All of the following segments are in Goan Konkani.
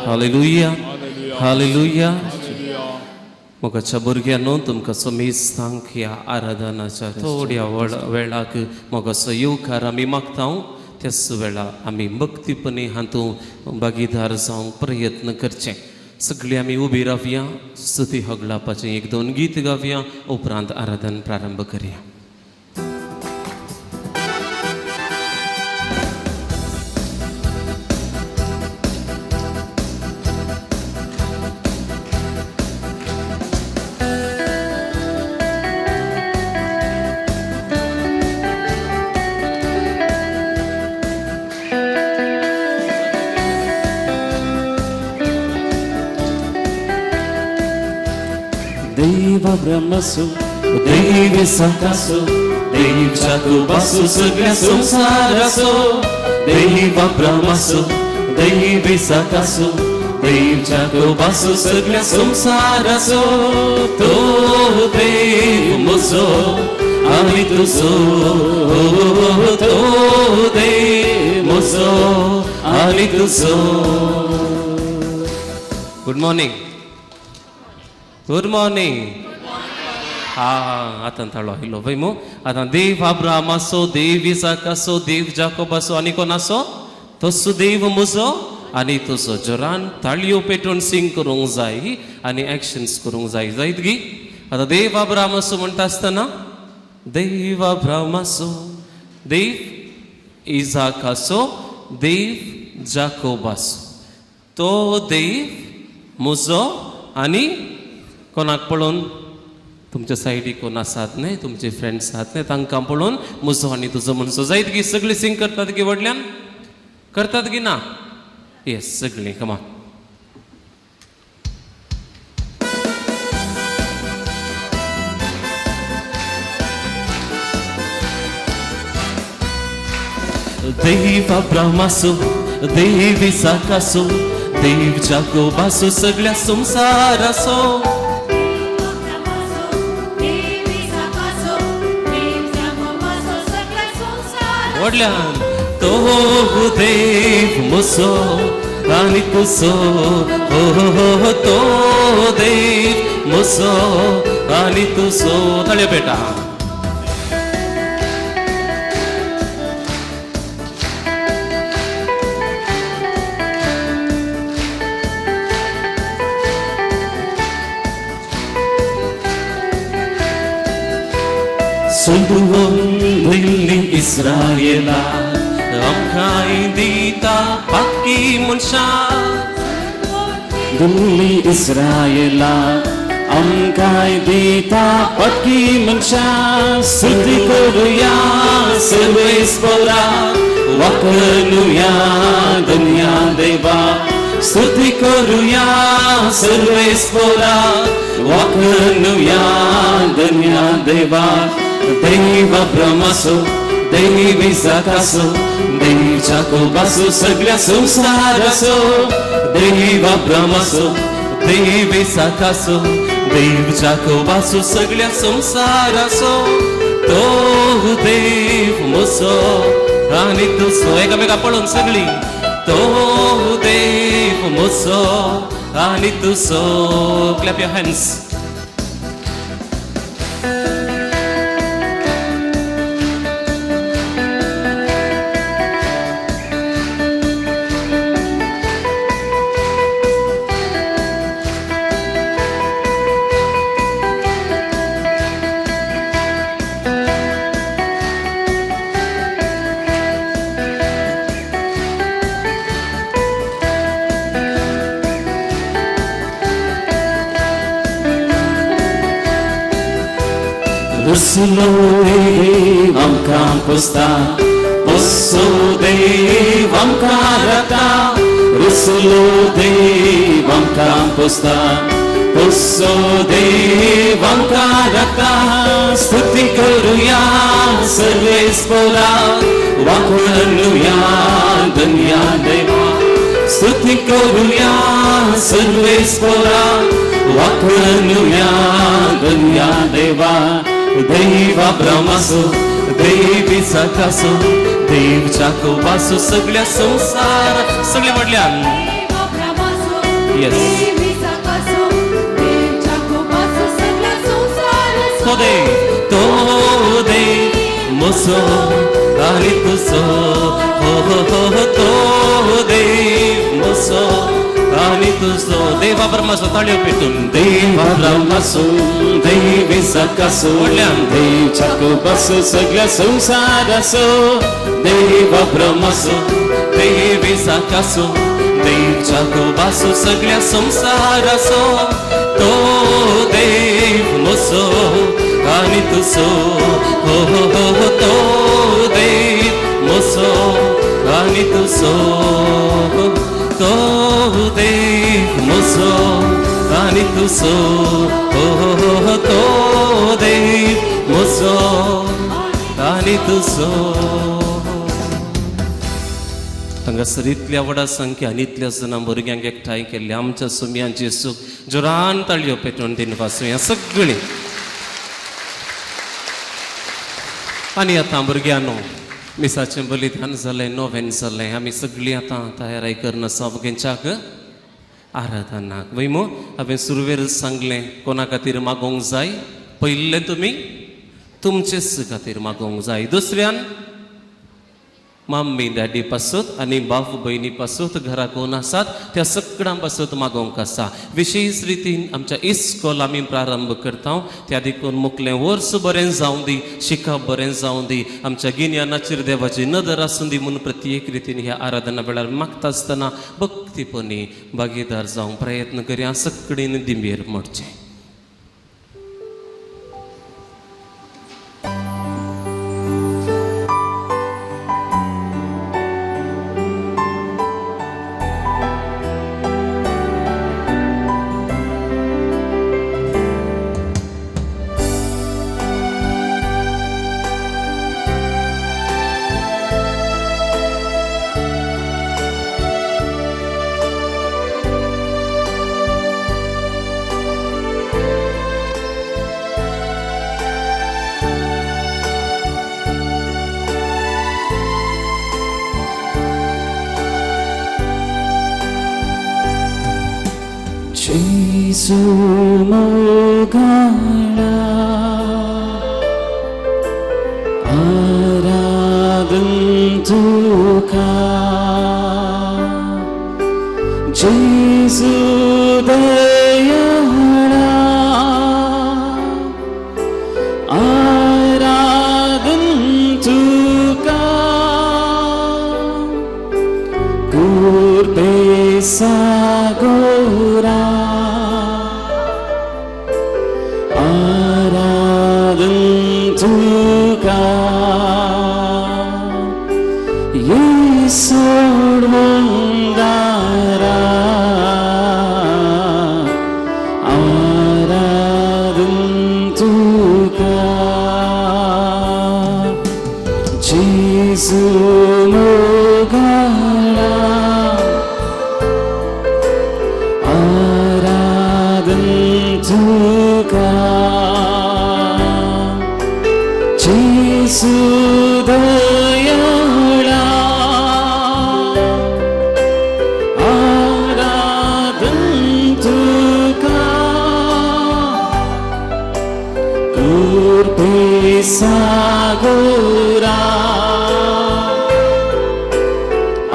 Hallelujah, hallelujah. मोगाच्या भुरग्यांनो, तुमकां समेस्तांक ह्या आराधनाच्या थोड्या वेळाक मोगाचो येवकार आमी मागता. त्याच वेळा आमी भक्तीपणी हातूंत भागीदार जावंक प्रयत्न करचे. सगळीं आमी उबी रावया, स्तुती होगडावपाचें एक दोन गीत गावया, उपरांत आराधन प्रारंभ करया. देव अब्रामाचो, देव इसाकाचो, देव जाकोबाचो, सगळ्या संवसाराचो. देव अब्रामाचो, देव इसाकाचो, देव जाकोबाचो, सगळ्या संवसाराचो. तो देव म्हजो आनी तुजो, तो देव म्हजो आनी तुजो. Good morning, good morning. हा, आतां ताळो आयलो पळय मू. आतां देव अब्रामाचो, देव इसाकाचो, देव जाकोबाचो आनी कोणाचो, तसो देव म्हजो आनी तुजो. जोरान ताळयो पेटोवन सिंग करूंक जाय आनी एक्शन्स करूंक जाय. जायत गी? आतां देव अब्रामाचो म्हणटा आसतना, देव अब्रामाचो, देव इजाकाचो, देव जाकोबाचो, तो देव म्हजो आनी कोणाक पळोवन, तुमच्या सायडीक कोण आसात न्हय, तुमचे फ्रेंड्स आसात न्हय, तांकां पळोवन म्हजो आनी तुजो म्हणचो. जायत गी? सगळीं सिंग करतात गी? व्हडल्यान करतात गी ना? येस, सगळीं, कमा. देव अब्रामाचो, देव इसाकाचो, देव जाकोबाचो, सगळ्या संवसाराचो. देव इसाकाचो, देव जाकोबाचो, सगळ्या संवसाराचो. व्हडल्यान. तो देव म्हजो आनी तुजो, हो हो हो, तो देव म्हजो आनी तुजो. ताळयो पेटा. सोडून वयली इस्रायला, आमकांय दिता पाकी मनशां. दिल्ली इस्रायला, आमकांय दिता पक्की मनशां. स्तुती करुया सर्वेस्पोरा, वाखणुया धन्या देवा. स्तुती करुया सर्वेस्पोरा, वाखणुया धन्या देवा. देव अब्रामाचो, देव इसाकाचो, देव जाकोबाचो, सगळ्या संवसाराचो. देव अब्रामाचो, देव इसाकाचो, देव जाकोबाचो, सगळ्या संवसाराचो. तो देव म्हजो आनी तुजो. एकामेका पळोवन सगळीं, तो देव म्हजो आनी तुजो. Clap your hands. रुसलो देव आमकां पोसता, पोसो देव आमकां राखता. रुसलो देव आमकां पोसता, पोसो देव आमकां राखता. स्तुती करुया सर्वेस्पोरा, वाखणुया धन्या देवा. स्तुती करुया सर्वेस्पोरा, वाखणुया धन्या देवा. देव अब्रामाचो, देव इसाकाचो, देव जाकोबाचो, सगळ्या संवसार. सगळे व्हडल्यान. देव अब्रामाचो, Yes. देव इसाकाचो, देव जाकोबाचो, सगळ्या संवसाराचो. तो देव, तो देव म्हजो आनी तुजो, हो हो हो हो, तो देव म्हजो आनी तुजो. देवा ब्रह्माचो ताळयो पेटून. देव अब्रामाचो, देव इसाकाचो, व्हडल्यान. देव जाकोबाचो, सगळ्या संवसाराचो. देव अब्रामाचो, देव इसाकाचो, देव जाकोबाचो, सगळ्या संवसाराचो. तो देव म्हजो आनी तुजो, हो हो हो हो, तो देव म्हजो आनी तुजो, तो देव म्हजो आनी तुजो, हो हो हो हो, तो देव म्हजो आनी तुजो. हांगासर इतल्या व्हडा संख्यान इतल्या जाणां भुरग्यांक एकठांय केल्ले आमच्या सुमयांची सुख जोरान ताळयो पेटोवन दिनवासुया सगळीं. आनी आतां भुरग्यांनो, मिसाचें बलिदान जालें, नोवेन जालें, आमी सगळीं आतां तयाराय करून आसा भुरग्यांच्याक आराधनाक वय मू. हांवें सुरवेर सांगलें कोणा खातीर मागोवंक जाय. पयलें तुमी तुमचेच खातीर मागोवंक जाय, दुसऱ्यान मम्मी डॅडी पासत आनी बाव भयणी पासत, घरा कोण आसात त्या सगळ्यां पासत मागोवंक आसा. विशेश रितीन आमच्या इस्कोल आमी प्रारंभ करता, त्या देखून मुखलें वर्स बरें जावं दी, शिकप बरें जावं दी, आमच्या गिन्यानाचेर देवाची नदर आसूं दी म्हूण प्रत्येक रितीन ह्या आराधना वेळार मागता आसतना भक्तीपणी भागीदार जावंक प्रयत्न करया. सगळीन दिंबेर मोडचें. जेजू मोगाळा, आराधन तुका. जेजू दयाळा, आराधन तुका. कुर्बे सागोरा, आराधन तुका. येसोड मुंदारा, आराधन तुका. जेजू मोगाळा, आराधन तुका. जेजू दयाळा, आराधन तुका. कुर्बे सागोरा,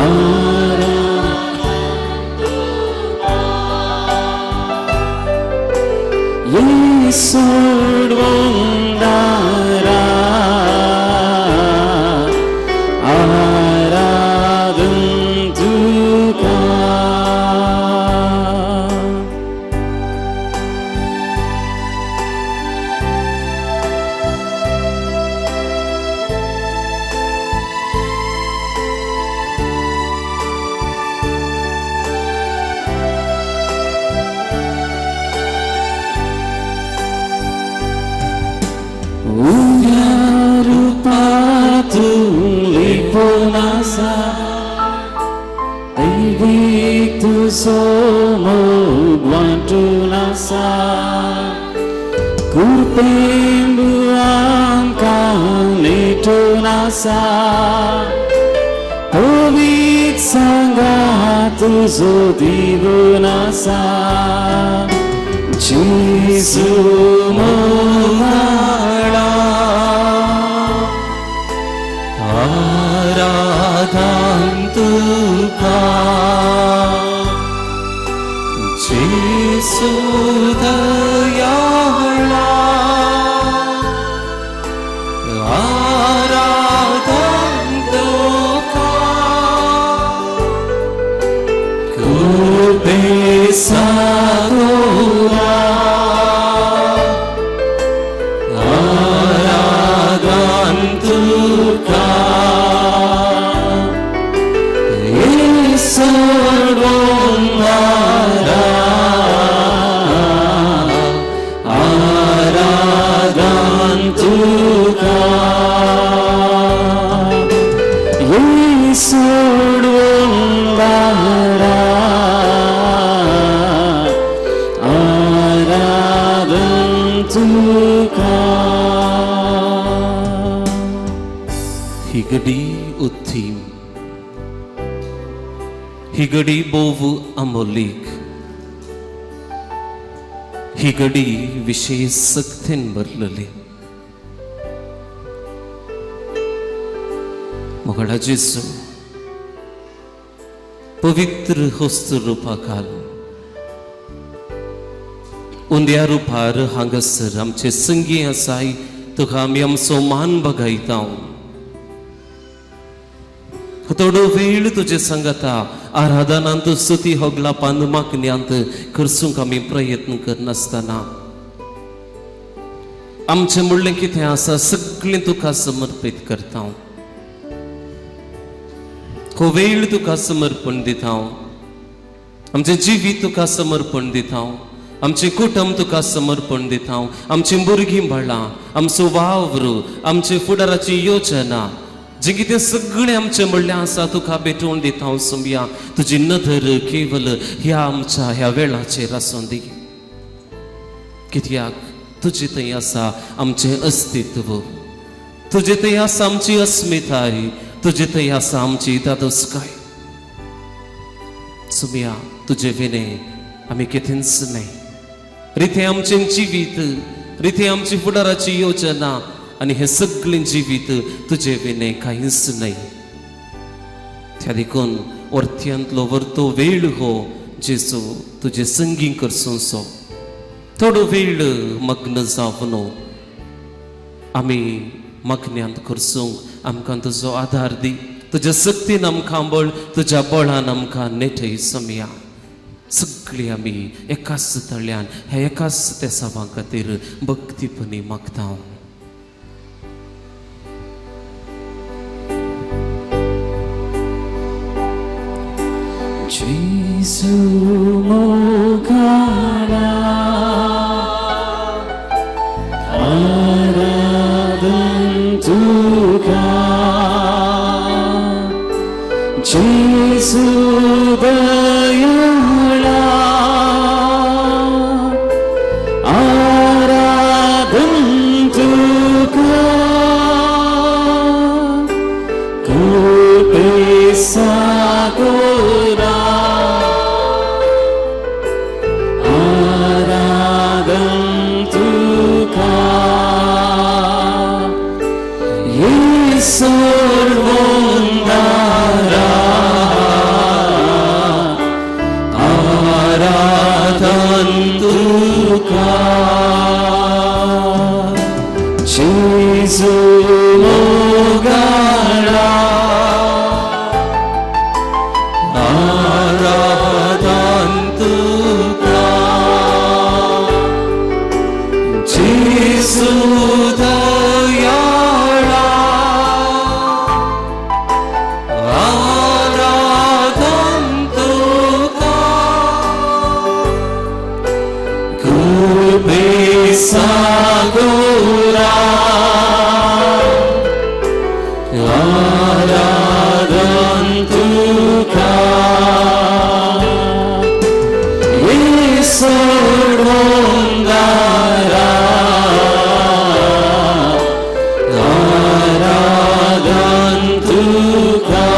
आराधन येसोडवंदारा, आराधन तुका. उव्या रुपातूं लिपोवन आसा, दैवीक तुजो मोग वांटून आसा. कुर्पेंबू आमकां नेटून आसा. पवित्र सांगात तुजो दिवन आसा. जेजू मोगाळा, आराधन तुका, जेसू दयाळा, आराधन तुका, कृपे सागोरा, आराधन तुका, येसोडोंगारा, आराधन तुका, येसोडोंगारा, आराधन तुका. ही घडी उत्थीम, ही घडी भोव अमोलीक, ही घडी विशेष सक्तीन भरलेली. मोगडा जेजू, पवित्र होस्त रुपाखाल उंद्या रुपार हांगासर आमचे संगी आसाय, तुका आमी आमचो मान बगायता. थोडो वेळ तुजे संगता आराधनांत, स्तुती होगलापांत, मागण्यांत करसूंक आमी प्रयत्न करनासतना आमचें म्हणलें कितें आसा सगळें तुका समर्पीत करता. हो वेळ तुका समर्पण दिता, आमचें जिवीत तुका समर्पण दिता, आमचें कुटुंब तुका समर्पण दिता, आमचीं भुरगीं बाळां, आमचो वावर, आमचे फुडाराची योजना, जें कितें सगळें आमचें म्हणलें आसा तुका भेटोवन दिता. हांव सोमया, तुजी नदर केवल ह्या आमच्या ह्या वेळाचेर आसूं दी, कित्याक तुजे थंय आसा आमचें अस्तित्व, तुजे थंय आसा आमची अस्मिताय, तुजे थंय आसा आमची दादोसकाय. सोमया, तुजे विणे आमी कितेंच न्हय. रितें आमचें जिवीत, रितें आमची फुडाराची योजना आनी हें सगळें जिवीत तुजे विणे कांयच न्हय. त्या देखून वरत्यांतलो वरतो वेळ हो जेजू तुजे संगी करसो थोडो वेळ मग्न जावन आमी मग्न्यांत करसूंक आमकां तुजो आदार दी. तुज्या सक्तीन आमकां बळ, तुज्या बळान आमकां नेटय. सोमया, सगळीं आमी एकाच तळ्यान ह्या एकाच तेसांवा खातीर भक्तीपणी मागता. जेजू मोगाळा, आराधन तुका, जेजू दयाळा, आराधन तुका, कृपे सागोरा, आराधन तुका, येसोर्वोंदारा, आराधन तुका, जेजू मोगाळा, आराधन तुका, जेजू दयाळा, आराधन तुका, कृपे सागोरा, आराधन तुका, येसोर्वोंदारा, आराधन तुका.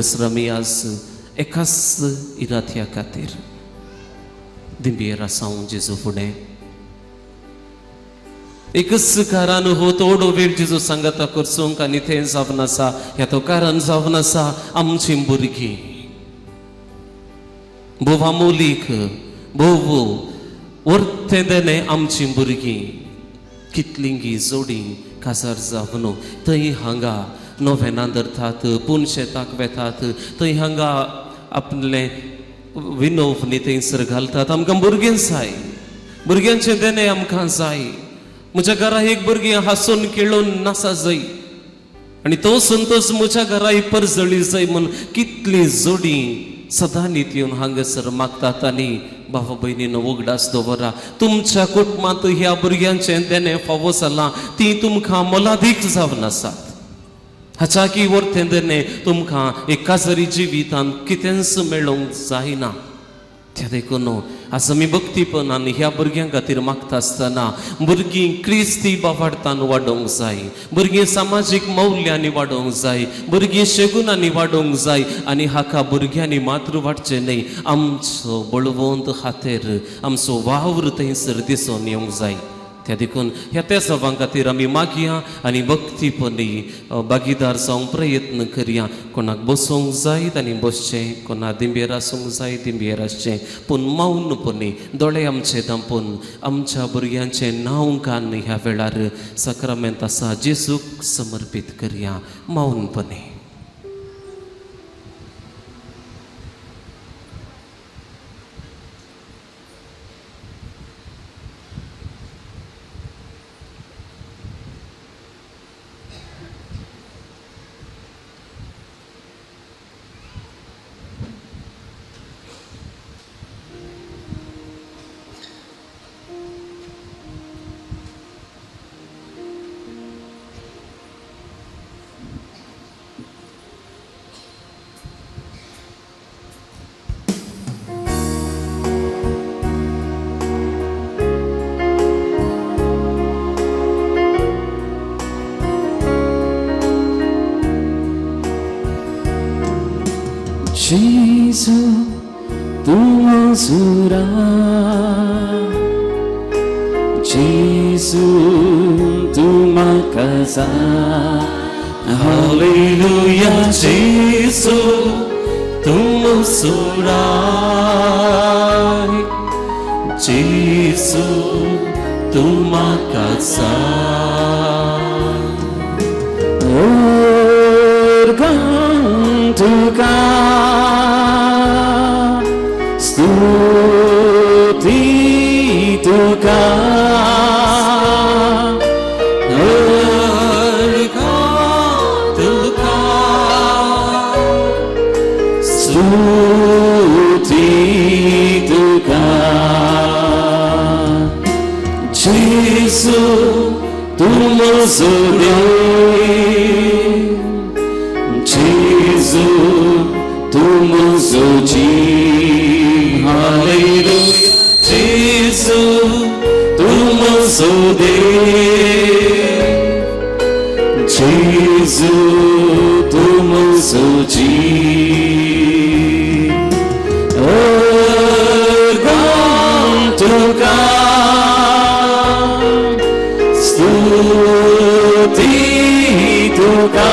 हांगासर आमी आज एकाच इराथ्या खातीर दिंबेर आसाव जेजू फुडें. एकच कारण हो थोडो वेळ जेजू सांगाता करसूंक आनी तें जावन आसा, ह्या तो कारण जावन आसा आमची भुरगीं भोव आमोलीक भोव वर्तें देणें आमची भुरगीं कितलींगी जोडी काजार जावन थंय हांगा नोवेनां धरतात, पूण शेताक वेतात, थंय हांगा आपलें विनोवणी थंयसर घालतात. आमकां भुरगीं जाय, भुरग्यांचें देणें आमकां जाय. म्हज्या घरा एक भुरगीं हांसून खेळून नासा जाय आनी तो संतोश म्हज्या घरा परजळी जाय म्हूण कितली जोडी सदांनीत येवन हांगासर मागतात. आनी बाबा भयणीनो उगडास दवरा, तुमच्या कुटुंबांत ह्या भुरग्यांचें देणें फावो जालां, ती तुमकां मोलादीक जावन आसात. हाच्या की वर्तें देणें तुमकां एक काजरी जिवितांत कितेंच मेळोवंक जायना. त्या देखून आज आमी भक्तीपणान ह्या भुरग्यां खातीर मागता आसतना भुरगीं क्रिस्ती बावाडतान वाडोवंक जाय, भुरगीं समाजीक मौल्यांनी वाडोवंक जाय, भुरगीं शेगुनांनी वाडोवंक जाय. आनी हाका भुरग्यांनी मात्र वाडचें न्हय, आमचो बळवंत खातीर आमचो वावर थंयसर दिसून येवंक जाय. त्या देखून ह्या त्या सभां खातीर आमी मागया आनी भक्तीपणी भागीदार जावंक प्रयत्न करया. कोणाक बसूंक जाय तांणी बसचें, कोणाक दिंबेर आसूंक जाय दिंबेर आसचें, पूण मौनपणी दोळे आमचे धांपून आमच्या भुरग्यांचें नांव कान ह्या वेळार साक्रामेंत आसा जेजूक समर्पीत करया मौनपणी. Gesù, tu mosura. Gesù, tu makasa. Hallelujah, Gesù, tu mosura. Gesù, tu makasa. Organtuka, stuti tuka. Organtuka, stuti tuka. Gesù, tu mosure. Gesù, tu mosoji. Hallelujah, Gesù, tu mosode. Gesù, tu mosoji. Organtuka, stuti tuka.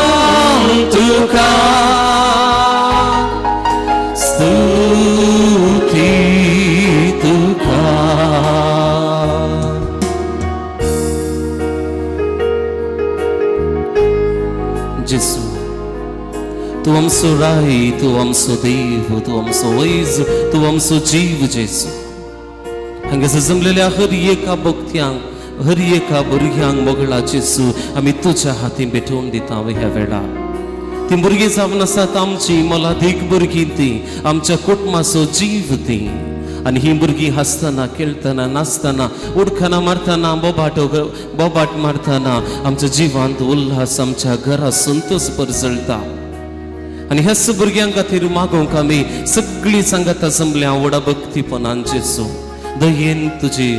Organtuka, stuti tuka. Gesù, तूं आमचो राय, तूं आमचो देव, तूं आमचो वैज, तूं आमचो जीव. जेजू, हांगासर जमलेल्या हर एका भक्त्यांक, हर एका भुरग्यांक मोगळा जेजू आमी तुज्या हातीन भेटोवन दिता ह्या वेळार. ती भुरगीं जावन आसात आमची मोलादीक भुरगीं, ती आमच्या कुटुंबाचो जीव ती. आनी ही भुरगीं हांसतना, खेळटना, नाचतना, उडकाना मारतना, बोबाटो बोबाट मारतना आमच्या जिवांत उल्हास, आमच्या घरा संतोष परजळटा. आनी ह्याच भुरग्यां खातीर मागोवंक आमी सगळीं सांगाता जमल्या व्हडा भक्तीपणान. जेजू, दयेन तुजी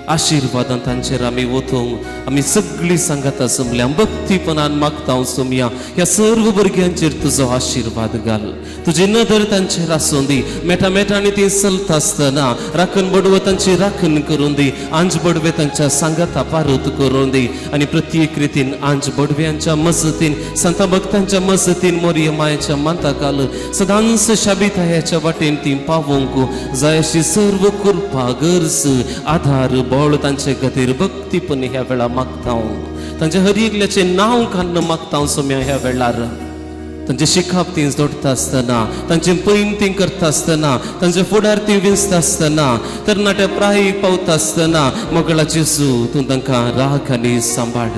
आशिर्वादान तांचेर आमी वतूंक आमी सगळीं सांगाता जमल्या भक्तीपणान मागता सोमया ह्या सर्व भुरग्यांचेर तुजो आशिर्वाद घाल. तुजी नदर तांचेर आसूं दी. मेटा मेटांनी ती चलता आसतना राखण बडव तांची राखण करूं दी. आंज बडवे तांच्या सांगाता पारत करूं दी आनी प्रत्येक रितीन आंज बडव्यांच्या मजतीन संता भक्तांच्या मजतीन मोरये मायेच्या मांता घाल सदांच शाबितायाच्या वाटेन ती पावोवंक जाय अशी सर्व कृपा गरज आधार बळ तांचे खातीर भक्तीपण ह्या वेळार मागता. तांच्या हर एकल्याचें नांव कान्न मागता सोम्या ह्या वेळार. तांचे शिकाप ती जोडटा आसतना तांचे पैन ती करता आसतना तांचे फुडार ती विंचता आसतना तरणाट्या प्रायेक पावता आसतना मोगळा जेजू तूं तांकां राख आनी सांबाळ.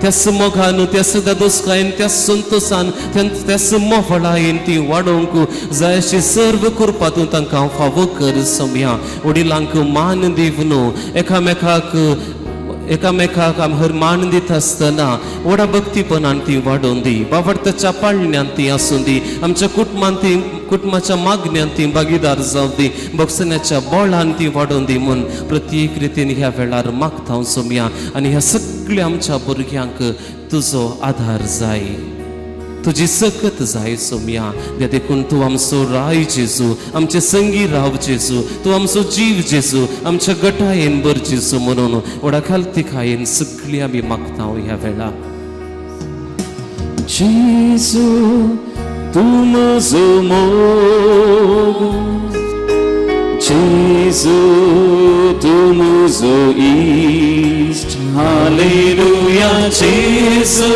त्याच मोगान त्याच दादोसकायेन त्याच संतोसान त्याच मोफळायेन ती वाडोवंक जाय अशी सर्व कृपा तूं तांकां फावो कर सोम्या. वडिलांक मान दिवन एकामेकाक एकामेकाक हर मान दिता आसतना व्हडा भक्तीपणान ती वाडोवन दी. बावडताच्या पाळण्यांत ती आसूं दी. आमच्या कुटुंबान ती कुटुंबाच्या मागण्यांत ती भागीदार जावं दी. भक्षण्याच्या बळान ती वाडोवन दी म्हूण प्रत्येक रितीन ह्या वेळार मागता सोमया आनी ह्या सगळ्या आमच्या भुरग्यांक तुजो आधार जाय, तुजी सकत जाय सोमया. देखून तूं आमचो राय जेजू, आमचे संगी राव जेजू, तूं आमचो जीव जेजू, आमच्या गटायेन बर जेजू म्हणून व्हडा खालतिकायेन सगळी आमी मागता ह्या वेळार. जेजू तूं म्हजो मोग, जेजू तूं म्हजो इश्ट. हालेलुया. जेजू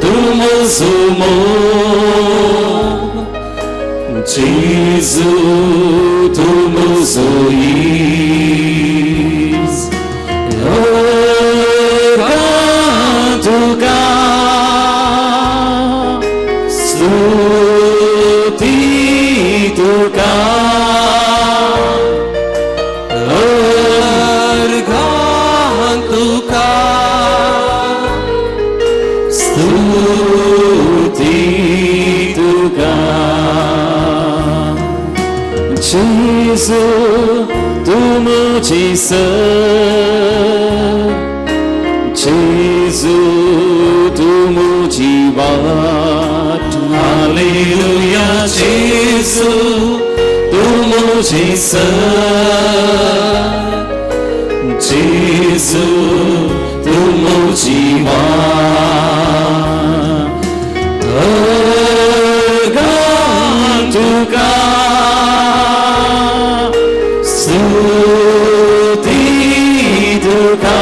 तूं म्हजो मोग, जेजू तूं म्हजो इश्ट. तुका स्तुती तुका, अर्घां तुका स्तुती तुका. जेजू तूं म्हजी सर, जेजू तूं म्हजी वाट. हालेलुया. जेजू तूं म्हजी सर, जेजू तूं म्हजी वाट. अर्घां तुका स्तुती तुका,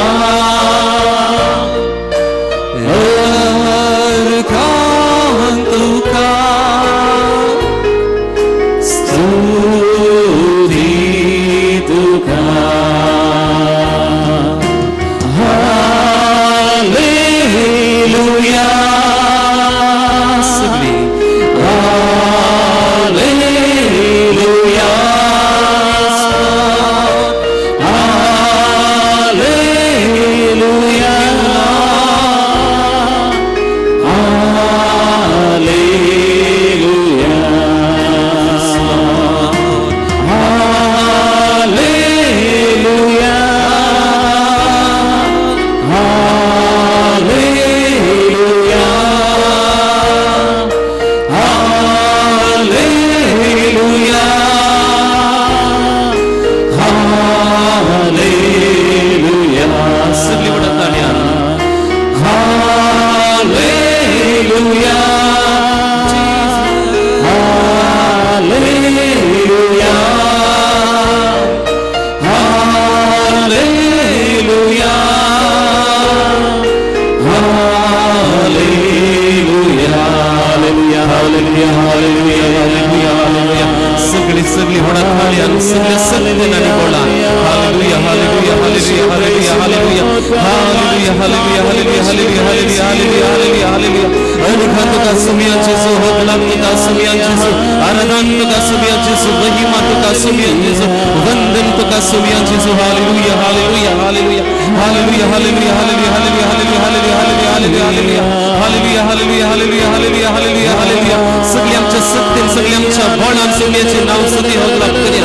अर्घां तुका स्तुती तुका. हालेलुया. सगळी हालेलुया. हालेलुया. हालेलुया. हालेलुया. हालेलुया. हालेलुया. हालेलुया. सगळी व्हडा ताळयान. हालेलुया. हालेलुया. हालेलुया. हालेलुया. हालेलुया. हालेलुया. हालेलुया. हालेलुया. सगळी सगळी व्हडा ताळयान सगळ्या सत्तेन आनी बोला hallelujah hallelujah hallelujah hallelujah hallelujah hallelujah hallelujah hallelujah hallelujah hallelujah hallelujah hallelujah hallelujah. अर्घां तुका सुमिया जेजू, होगलां तुका सुमिया जेजू, आराधन तुका सुमिया जेजू, महिमा तुका सुमिया जेजू, वंदन तुका सुमिया जेजू. Hallelujah hallelujah hallelujah hallelujah hallelujah hallelujah hallelujah hallelujah hallelujah hallelujah hallelujah hallelujah hallelujah hallelujah hallelujah hallelujah. सगळी आमच्या सत्तेन सगळी आमच्या बळान सुमियाचे नाव सती होगलाप करया.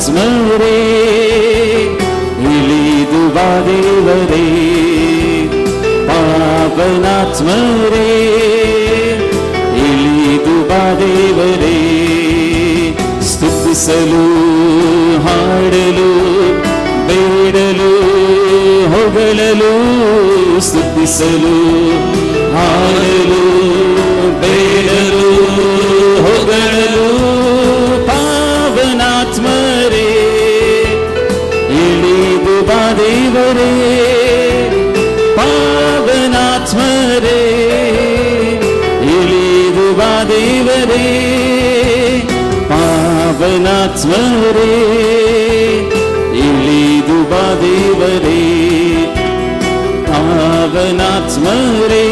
ಪಾವನಾತ್ಮರೇ, ಇಳಿದು ಬಾ ದೇವರೇ. ಪಾವನಾತ್ಮರೇ, ಇಳಿದು ಬಾ ದೇವರೇ. ಸ್ತುತಿಸಲು, ಹಾಡಲು, ಬೇಡಲು, ಹೊಗಳಲು. ಸ್ತುತಿಸಲು, ಹಾಡಲು, ಬೇಡಲು, ಹೊಗಳಲು. ಪಾವನಾತ್ಮರೇ, ಇಳಿದು ಬಾ ದೇವರೇ. ಪಾವನಾತ್ಮರೇ, ಇಳಿದು ಬಾ ದೇವರೇ. ಪಾವನಾತ್ಮರೇ, ಇಳಿದು ಬಾ ದೇವರೇ. ಪಾವನಾತ್ಮರೇ,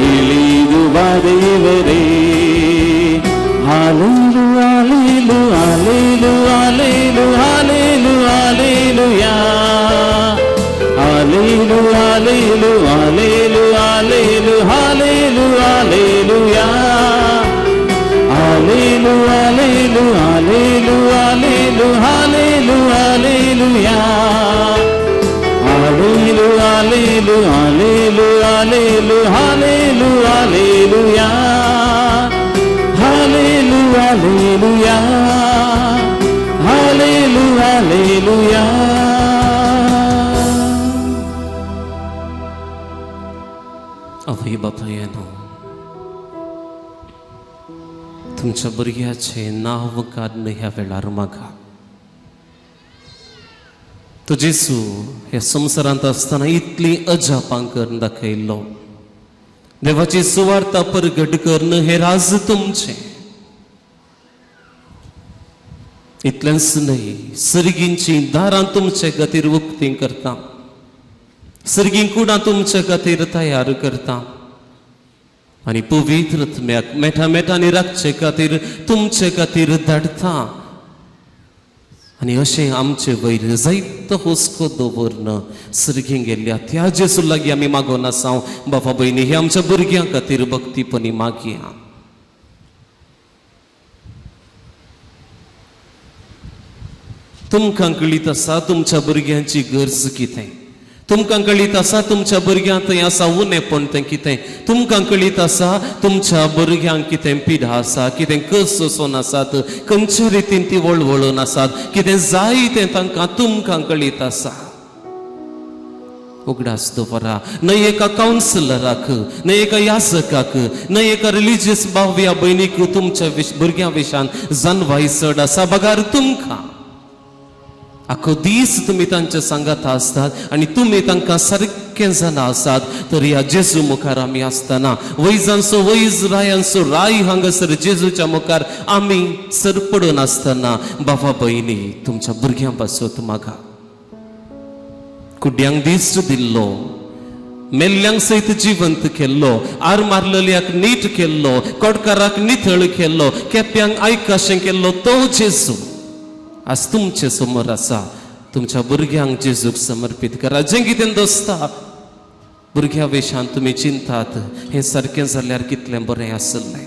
ಇಳಿದು ಬಾ ದೇವರೇ. ಹಾಲೇಲು, ಹಾಲೇಲು, ಹಾಲೇಲು, ಹಾಲೇಲು, ಹಾಲೇಲು, hallelujah. ಹಾಲೇಲು, ಹಾಲೇಲು, ಹಾಲೇಲು, ಹಾಲೇಲು, ಹಾಲೇಲು, hallelujah. ಹಾಲೇಲು, ಹಾಲೇಲು, ಹಾಲೇಲು, ಹಾಲೇಲು, ಹಾಲೇಲು, hallelujah. ಹಾಲೇಲು, ಹಾಲೇಲು, ಹಾಲೇಲು, ಹಾಲೇಲು, ಹಾಲೇಲು, hallelujah. ಹಾಲೇಲು, hallelujah. ಹಾಲೇಲು, hallelujah. आवय बापायनो, तुमच्या भुरग्याचें नांव काडून ह्या वेळार मागा. तो जेजू ह्या संवसारांत आसतना इतली अजापां करून दाखयल्लो. देवाची सुवार्ता परगट करून हें राज तुमचें. इतलेंच न्हय, सर्गींची दारां तुमचे खातीर उक्तीं करता, सर्गीं कुडां तुमचे खातीर तयार करता आनी पवित्र आत्म्याक मेठा मेठांनी राखचे खातीर तुमचे खातीर धाडटा. आनी अशें आमचे वयर जायतो हुस्को दवरन सर्गीं गेल्ल्या त्या जेजू लागीं आमी मागोन आसा. बाबा भयणी, हे आमच्या भुरग्यां खातीर भक्तीपणी मागया. तुमकां कळीत आसा तुमच्या भुरग्यांची गरज कितें, तुमकां कळीत आसा तुमच्या भुरग्यांक थंय आसा उणेपण तें कितें, तुमकां कळीत आसा तुमच्या भुरग्यांक कितें पिडा आसा, कितें कस वचून आसात, खंयच्या रितीन ती वळवळून आसात, कितें जाय तें तांकां तुमकां कळीत आसा. उगडास दवरा, न्हय एका कावन्सिलराक, न्हय एका याजकाक, न्हय एका रिलिजियस भाव या भयणीक तुमच्या भुरग्यां विशान जानवाय चड आसा बगार तुमकां. आखो दीस तुमी तांच्या सांगात आसतात आनी तुमी तांकां सारकें जाणां आसात. तर ह्या जेजू मुखार आमी आसतना वैजांचो वैज, रायांचो राय हांगासर जेजूच्या मुखार आमी सरपडून आसतना बाबा भयणी, तुमच्या भुरग्यां पासत मागा. कुड्यांक दीस दिल्लो, मेल्ल्यांक सयत जिवंत केल्लो, आर मारलेल्याक नीट केल्लो, कोडकाराक नितळ केल्लो, केप्यांक आयकाशें केल्लो तो जेजू आज तुमचे समोर आसा. तुमच्या भुरग्यांक जेजूक समर्पीत करा. जें कितें दोस्ता भुरग्या वेशान तुमी चिंतात, हें सारकें जाल्यार कितलें बरें आसलें,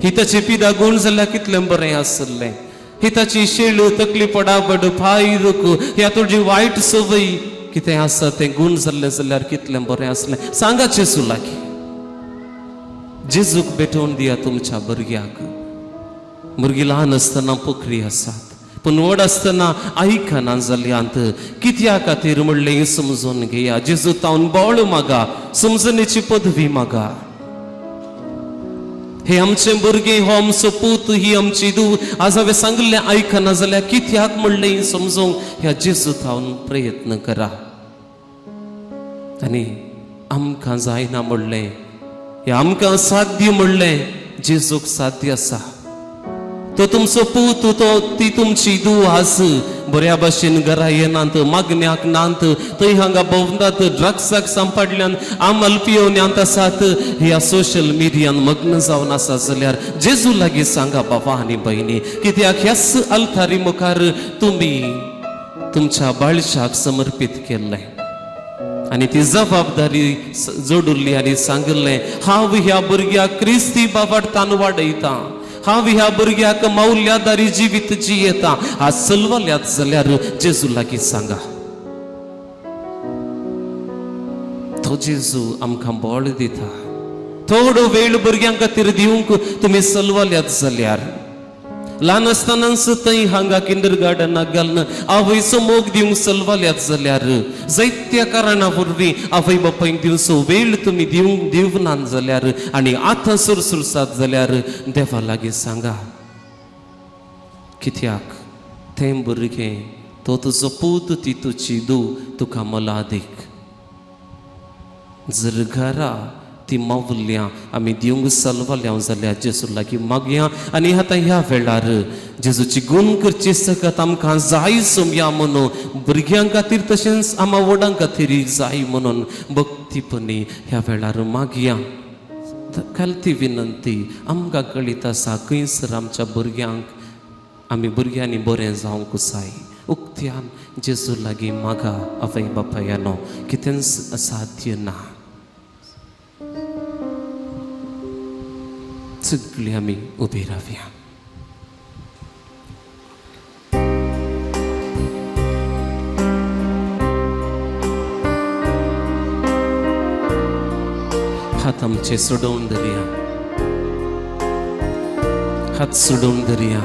ही ताची पिदा गूण जाल्यार कितलें बरें आसलें, ही ताची शेळ तकली पडाबड पांय रुख ह्या तुजी वायट संवय कितें आसा तें गूण जाल्लें जाल्यार कितलें बरें आसलें. सांगा जेजू लागीं, जेजूक भेटोवन दिया तुमच्या भुरग्याक. भुरगीं ल्हान आसतना पोखरी आसात, पूण व्हड आसतना आयकना जाल्यांत. कित्या खातीर म्हणलें समजून घेया. जेजू तावन बळ मागा, समजणेची पदवी मागा. हे आमचे भुरगे, हो आमचो पूत, ही आमची धूव, आज हांवें सांगिल्लें आयकना जाल्यार कित्याक म्हणलें समजूंक ह्या जेजू तावन प्रयत्न करा. आनी आमकां जायना म्हणलें, हे आमकां साध्य म्हणलें, जेजूक साध्य आसा. तो तुमचो पूत, तो ती तुमची धूव आज बऱ्या भाशेन घरा येनात, मागण्याक नात, थंय हांगा भोंवतात, ड्रग्साक सांपडल्यान, आमल पियोवन्यांत आसात, ह्या सोशल मिडियान मग्न जावन आसा जाल्यार जेजू लागीं सांगा बाबा आनी भयणी. कित्याक ह्याच अल्तारी मुखार तुमी तुमच्या बाळशाक समर्पीत केल्लें आनी ती जबाबदारी जोडुल्ली आनी सांगिल्लें, हांव ह्या भुरग्याक क्रिस्ती बाबाडतान वाडयतां, हांव ह्या भुरग्याक मावल्यादारी जिवीत जियेता. आज सलवल्यात जाल्यार जेजू लागीं सांगा. तो जेजू आमकां बळ दिता. थोडो वेळ भुरग्यां खातीर दिवंक तुमी सलवल्यात जाल्यार, ल्हान आसतनाच थंय हांगा किंडर गार्डनाक घालून आवयचो मोग दिवंक सलवल्यात जाल्यार, जायत्या कारणा वरवीं आवय बापायक दिवचो वेळ तुमी दिवंक दिवनात जाल्यार आनी आतां सुरसुरसात जाल्यार देवा लागीं सांगा. कित्याक तें भुरगें, तो तुजो पूत, ती तुजी धूव तुका मोलादीक. जर घरा ती मावल्यां आमी दिवंक सलवल्या जाल्यार जेजू लागीं मागया. आनी आतां ह्या वेळार जेजूची गुण करची सकत आमकां जाय सोमया म्हणून, भुरग्यां खातीर तशेंच आमा व्हडां खातीर जाय म्हणून भक्तीपणी ह्या वेळार मागया. खालती विनंती, आमकां कळीत आसा खंयसर आमच्या भुरग्यांक, आमी भुरग्यांनी बरें जावंक जाय. उक्त्यान जेजू लागीं मागा. आवय बापायानो, कितेंच असाध्य ना. सगळीं आमी उबी रावया. हात आमचे सोडोवन धरया, हात सोडोवन धरया.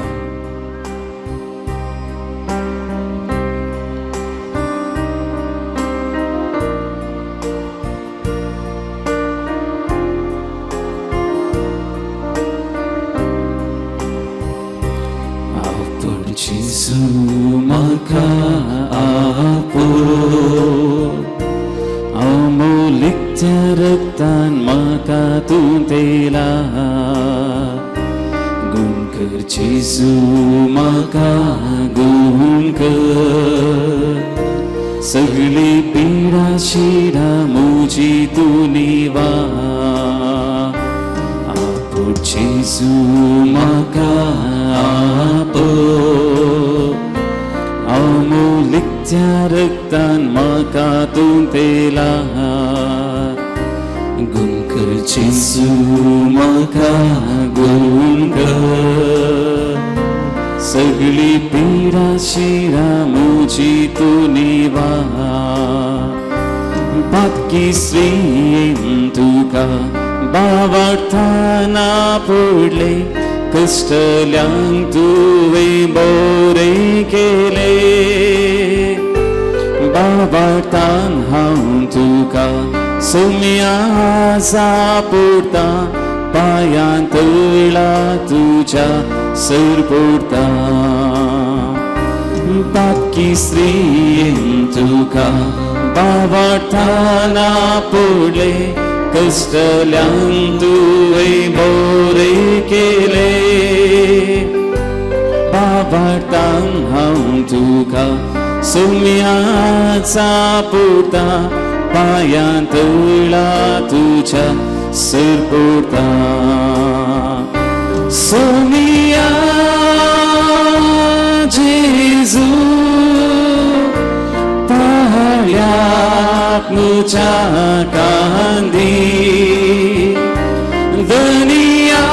आपण जेजू म्हाका आपो, अमोलिकच्या रक्तान म्हाका तूं तेला. गुण कर जेजू म्हाका गुण कर, सगळी पिडा शिडा मुजी तूं निवा. आपो जेजू म्हाका आपो, अमोलिकच्या रक्तान म्हाका तूं तेला. गुण कर जेजू म्हाका गुण कर, सगळी पिडा शिरा मुजी तूं निवा. पातकी स्त्रियेन तुका बावडताना पडले, कश्टल्यांक तुवें बरें केले. बाबाटान हांव तुका सोम्या सापुरता, पांयां तळा तुज्या सरपुरता. पातकी स्त्रियेन तुका बाबाटाना पडले, कश्टल्यांक तुवें बरें केले. बाबाटान हांव तुका सोम्या सापुरता, पांयां तळा तुज्या सरपुरता. सोमिया जेजू ताळ्याक मुच्या कांदी, धनिया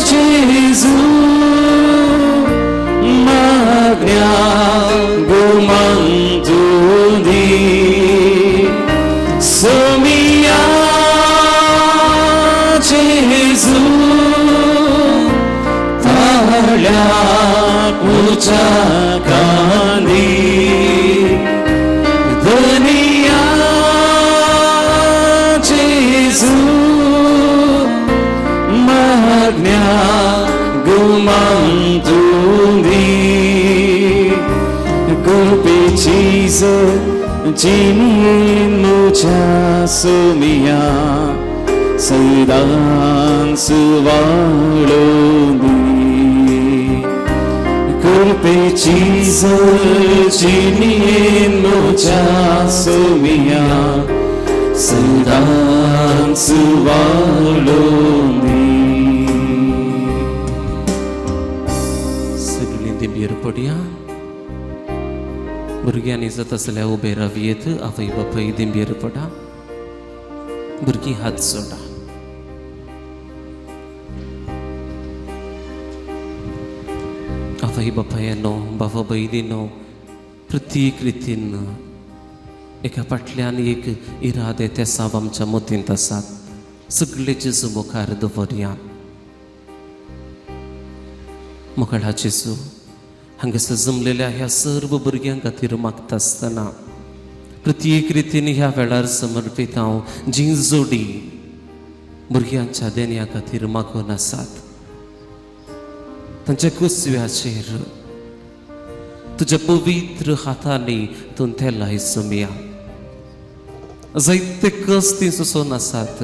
जेजू मागण्या गुमंतुदी. सोमिया जेजू ताळ्याक मुच्या कांदी, धनिया जेजू मागण्या गुमंतुदी. कृपे चीज जिनी मुझा सोमिया, सदां सुवाळो दी. कृपे चीज जिनी मुझा सोमिया, सदां सुवाळो दी. सगळीं दिंबेर पडया. भुरग्यांनी जाता जाल्यार उबे रावयेत. आवय बापाय दिंबेर पडा. भुरगीं हात जोडा. आवय बापायनो, बाबा भयणीनो, प्रत्येक रितीन एका फाटल्यान एक इरादे तेसांव आमच्या मतींत आसात. सगळे जेजू मुखार दवरया. मोगाळा जेजू, हांगासर जमलेल्या ह्या सर्व भुरग्यां खातीर मागता आसतना प्रत्येक रितीन ह्या वेळार समर्पीत हांव जी जोडी भुरग्यांच्या देण्या खातीर मागून आसात, तांच्या कुसव्याचेर तुज्या पवित्र हातांनी तूं तेलाय सोमया. जायते कस ती सोसून आसात.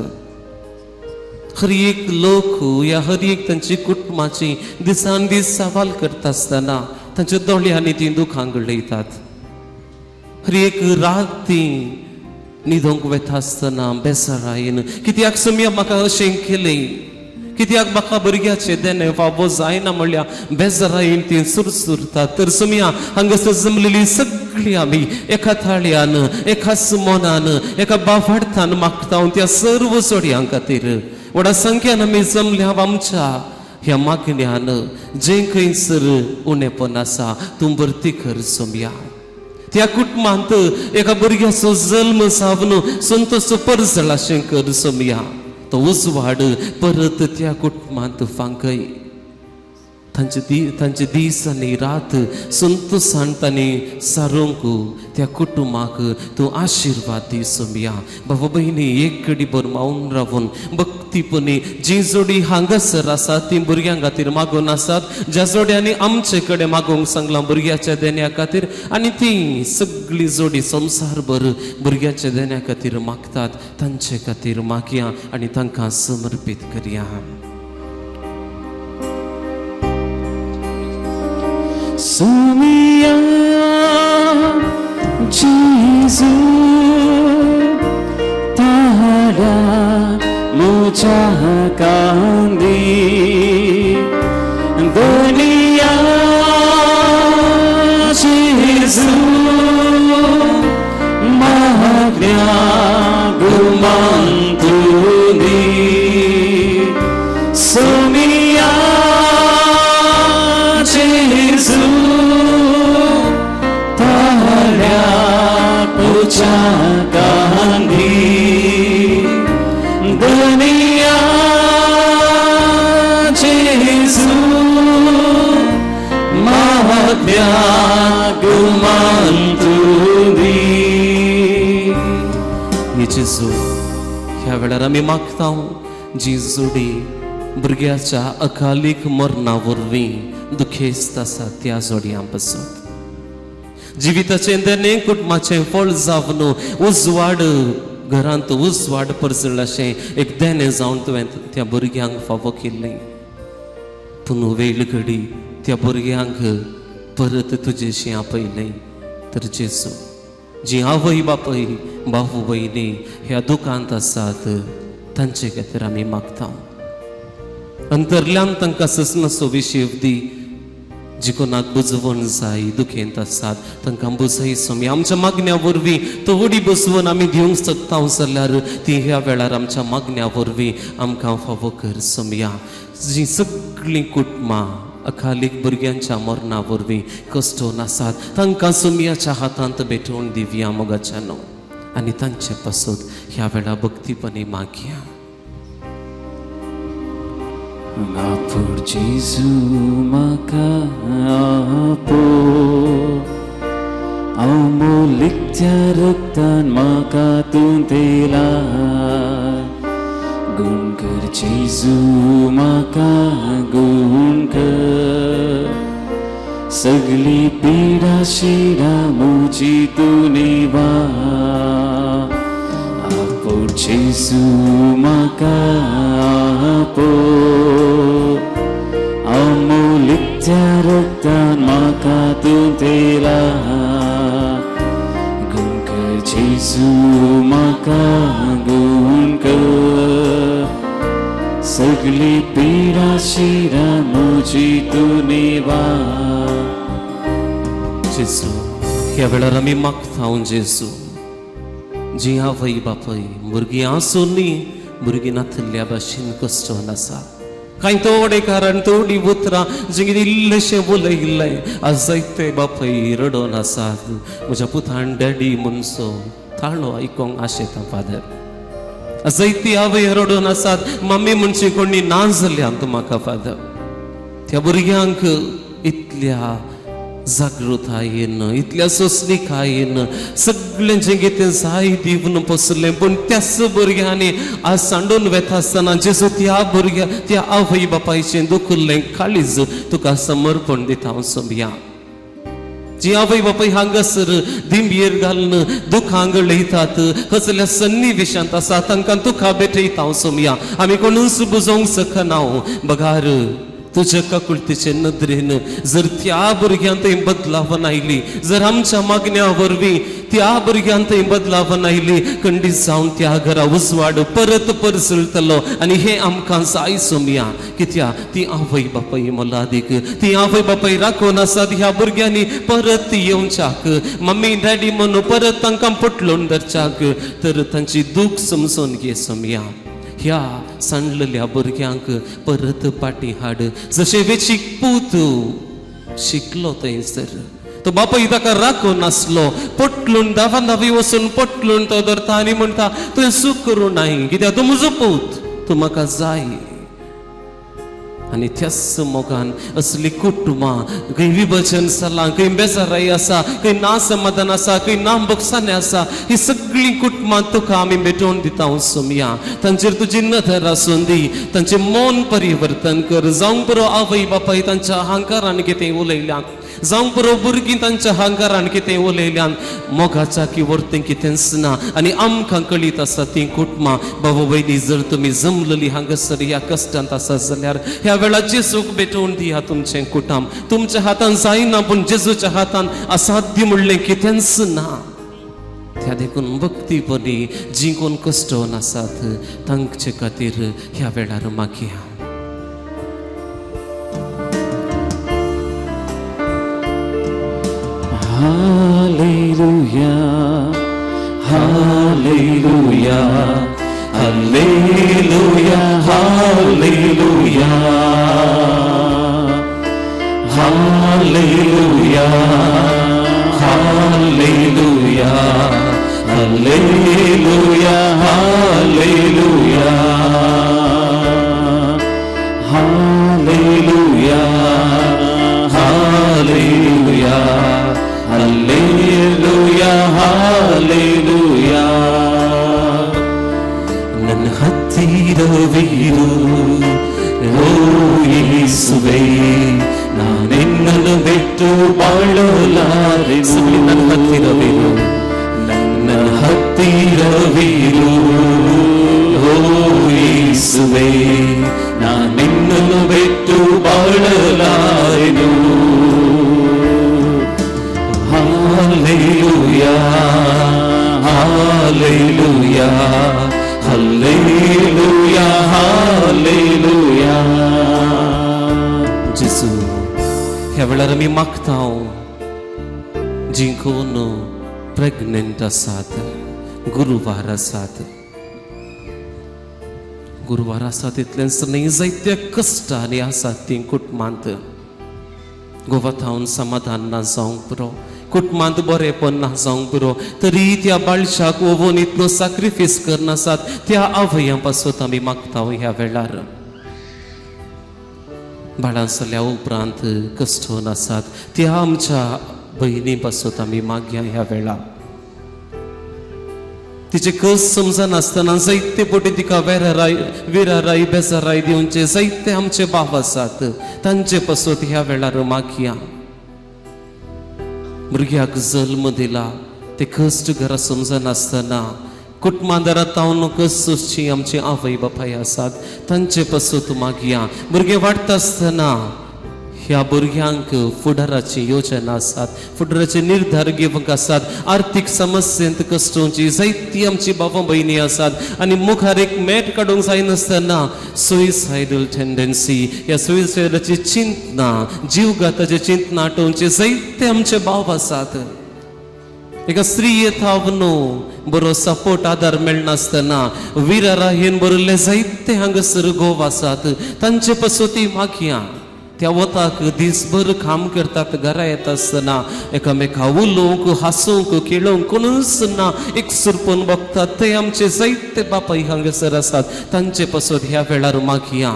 हर एक लोक या हर एक तांची कुटुंबाची दिसान दीस सवाल करता आसतना तांच्या दोळ्यांनी ती दुखां गळयतात. हर एक रात ती न्हिदोंक वता आसतना बेजारायेन, कित्याक सोमया म्हाका अशें केलें, कित्याक म्हाका भुरग्याचें देणें फावो जायना म्हणल्यार बेजारायेन ती सुरसुरतात. तर सोमया, हांगासर जमलेली सगळी आमी एका थाळयान, एकाच मनान, एका बाफाडतान मागता त्या सर्व जोडयां खातीर. व्हडा संख्यान आमी जमल्या. आमच्या ह्या मागण्यान जें खंयसर उणेपण आसा, तूं भरती कर सोमया. त्या कुटुंबांत एका भुरग्याचो जल्म जावन संतोष परजळ अशें कर सोमया. तो उजवाड परत त्या कुटुंबांत फांकय. तांचे दीस आनी रात संतोशान तांणी सारूंक त्या कुटुंबाक तूं आशिर्वाद दी सोमया. बाबा भयणी, एक घडी भर मावन रावून भक्तीपणी जी जोडी हांगासर आसात ती भुरग्यां खातीर मागून आसात, ज्या जोड्यांनी आमचे कडेन मागूंक सांगलां भुरग्याच्या देण्या खातीर आनी ती सगळी जोडी संवसारभर भुरग्याच्या देण्या खातीर मागतात, तांचे खातीर मागया आनी तांकां समर्पीत करया. सोमिया जेजू, तारा मुझा कांदी, दुनिया जेजू, मागण्या गुमांतुनी. सोमिया जेजू, ताऱ्या पुजा कांदी, दुनिया जेजू, मागण्या गुमांतुनी. हे जेजू, ह्या वेळार आमी मागता जी जोडी भुरग्याच्या अकालीक मरणा वरवीं दुखेस्त आसा, त्या जोडयां पासत. जिविताचें देणें कुटुंबाचें फळ जावन उजवाड, घरांत उजवाड परजळ अशें एक देणें जावन तुवें त्या भुरग्यांक फावो केल्लें. पूण वेळ घडी त्या भुरग्यांक परत तुजेशी आपयलें. तर जेजू, जी आवय बापय, भाऊ भयणी ह्या दुखांत आसात, तांचे खातीर आमी मागता. अंतरल्यान तांकां ससनाचो विशेव दी. जी कोणाक बुजवण जाय, दुखेंत आसात, तांकां बुजय स्वामी. आमच्या मागण्या वरवीं थोडी बसवण आमी दिवंक शकता जाल्यार ती ह्या वेळार आमच्या मागण्या वरवीं आमकां फावो कर सोमया. जी सगळीं कुटुंबां अकालीक भुरग्यांच्या मरणा वरवीं कश्टोन आसात, तांकां सोमयाच्या हातांत भेटोवन दिवया मोगाच्यानो आनी तांचे पासत ह्या वेळा भक्तीपणी मागया. आपूर जेजू म्हाका आपो, अमोलिकच्या रक्तान म्हाका तूं तेला. गुण कर जेजू म्हाका गुण कर, सगळी पिडा शिडा म्हजी तूं निवार. आपूर जेजू म्हाका आपो, अमोलिकच्या रक्तान म्हाका तूं तेला. गुण कर जेजू म्हाका गुण कर, सगळी पिडा शिरा म्हजी तूं निवार. जेजू, ह्या वेळार आमी मागता जेजू, जी आवय बापय भुरगीं आसूनय भुरगीं नातिल्ल्या भाशेन कश्टोन आसा, कांय थोडे कारण थोडी उतरां जें कितें इल्लेशें उलयिल्लें आज जायते बापाय रडोन आसात. म्हज्या पुतान डॅडी म्हणचो ताळो आयकोंक आशेता फादर. जायती आवय रडून आसात, मम्मी म्हणची कोणी ना जाल्यान म्हाका फादर. त्या भुरग्यांक इतल्या जागृतायेन, इतल्या सोंसणिकायेन सगळें जें कितें जाय दिवन पोसलें, पूण त्याच भुरग्यांनी आज सांडून वेता आसतना जेजू त्या भुरग्या त्या आवय बापायचें दुखुल्लें काळीज तुका समर्पण दिता हांव सोमया. जी आवय बापाय हांगासर दिंबयेर घालून दुखां गळयतात, कसल्या सन्निवेशांत आसा, तांकां तुका भेटयता हांव सोमया. आमी कोणूच बुजोवंक शकना बगार तुज्या काकुळतीचे नदरेन जर त्या भुरग्यांत थंय बदलावन आयली, जर आमच्या मागण्या वरवीं त्या भुरग्यांत थंय बदलावन आयली, खंडीत जावन त्या घरा उजवाड परत परसळटलो. आनी हें आमकां जाय सोमया, कित्याक ती आवय बापाय मोलादीक, ती आवय बापाय राखून आसात. ह्या भुरग्यांनी परत येवच्याक, मम्मी डॅडी म्हणून परत तांकां पोटलोवन धरच्याक, तर तांची दूख समजून घे सोमया. ह्या सांडलेल्या भुरग्यांक परत पाटी हाड. जशें वेचीक पूत शिकलो थंयसर, तो बापाय ताका राखून नासलो, पोटलून धांवान धांवी वचून पोटलून तो धरता आनी म्हणटा, तुवें चूक करूं नाय, कित्याक तूं म्हजो पूत, तूं म्हाका जाय. आनी त्याच मोगान असली कुटुंबां खंय विभजन जालां, खंय बेजाराय आसा, खंय ना समाधान आसा, खंय ना बोगसाणे आसा, ही सगळीं कुटुंबां तुका आमी भेटोवन दिता सोमया. तांचेर तुजी नदर आसून दी, तांचें मन परिवर्तन कर. जावंक पुरो आवय बापाय तांच्या अहंकारान कितें उलयल्यान, जावंक पुरो भुरगीं तांच्या अहंकारान कितें उलयल्यान, मोगाच्या की वर्तें कितेंच ना. आनी आमकां कळीत आसा तीं कुटुंबां. बाबा भयणी, जर तुमी जमलेली हांगासर ह्या कश्टांत आसा जाल्यार ह्या वेळार जेजूक भेटोवन दिया तुमचें कुटुंब. तुमच्या हातान जायना, पूण जेजूच्या हातान असाध्य म्हणलें कितेंच ना. त्या देखून भक्तीपणी जीं कोण कश्टोवन आसात तांचे खातीर ह्या वेळार मागया. Hallelujah, Hallelujah, Hallelujah, Hallelujah, Hallelujah, Hallelujah, Hallelujah, Hallelujah, Hallelujah, Hallelujah, Hallelujah, Hallelujah. ನನ್ನ ಹತ್ತಿರವಿರು ಓ ಯೇಸುವೆ, ನಾನಿನ್ನನ್ನು ಬಿಟ್ಟು ಬಾಳಲಾರೆನು. ನನ್ನ ಹತ್ತಿರವಿರು, ನನ್ನ ಹತ್ತಿರವಿರು ಓ ಯೇಸುವೆ, ನಾನಿನ್ನನ್ನು ಬಿಟ್ಟು ಬಾಳಲಾರೆನು. Hallelujah, Hallelujah, Hallelujah, Hallelujah. जेजू, ह्या वेळार आमी मागता, जीं कोण प्रेग्नंट आसात, गुरवार आसात, गुरवार आसात तितलेंच न्हय, जायत्या कश्टांनी आसात तीं कुटुंबांत, गोवा थावन समाधान ना जावंक पुरो, कुटुंबांत बरेंपण ना जावंक पुरो, तरी त्या बाळशाक ओवोन इतलो साक्रिफीस करनासात, त्या आवयां पासत आमी मागता. ह्या वेळार बाळां जाल्या उपरांत कश्टोन आसात त्या आमच्या भयणी पासत आमी मागया. ह्या वेळार तिचे कस समजनासतना जायते पटी तिका वेराराय विराराय बेजाराय दिवचे जायते आमचे बाब आसात, तांचे पासत ह्या वेळार मागया. भुरग्याक जल्म दिला ते कश्ट घरा समजनासतना कुटुंबांदारात तावन कस सोंसची आमची आवय बापाय आसात, तांचे पासत मागया. भुरगे वाडटा आसतना ह्या भुरग्यांक फुडाराची योजना आसात, फुडाराचे निर्धार घेवंक आसात, आर्थीक समस्येंत कश्टोवची जायती आमची बाबा भयणी आसात आनी मुखार एक मेट काडूंक जायनासतना सुइसायडल टेंडन्सी ह्या सुइसायडाची चिंतना, जीवघाताची चिंतना आटोवचे जायते आमचे भाव आसात. एका स्त्री थावन बरो सपोर्ट आदार मेळनासतना विराराहेन बरयल्ले जायते हांगासर गोव आसात, तांचे पासून ती मागया. त्या वताक दीसभर काम करतात, घरा येता आसतना एकामेका उलोवंक, हांसूंक, खेळोवंक कोणूच ना, एक सुरपून बघतात. ते आमचे जायते बापाय हांगासर आसात, तांचे पासत ह्या वेळार मागया.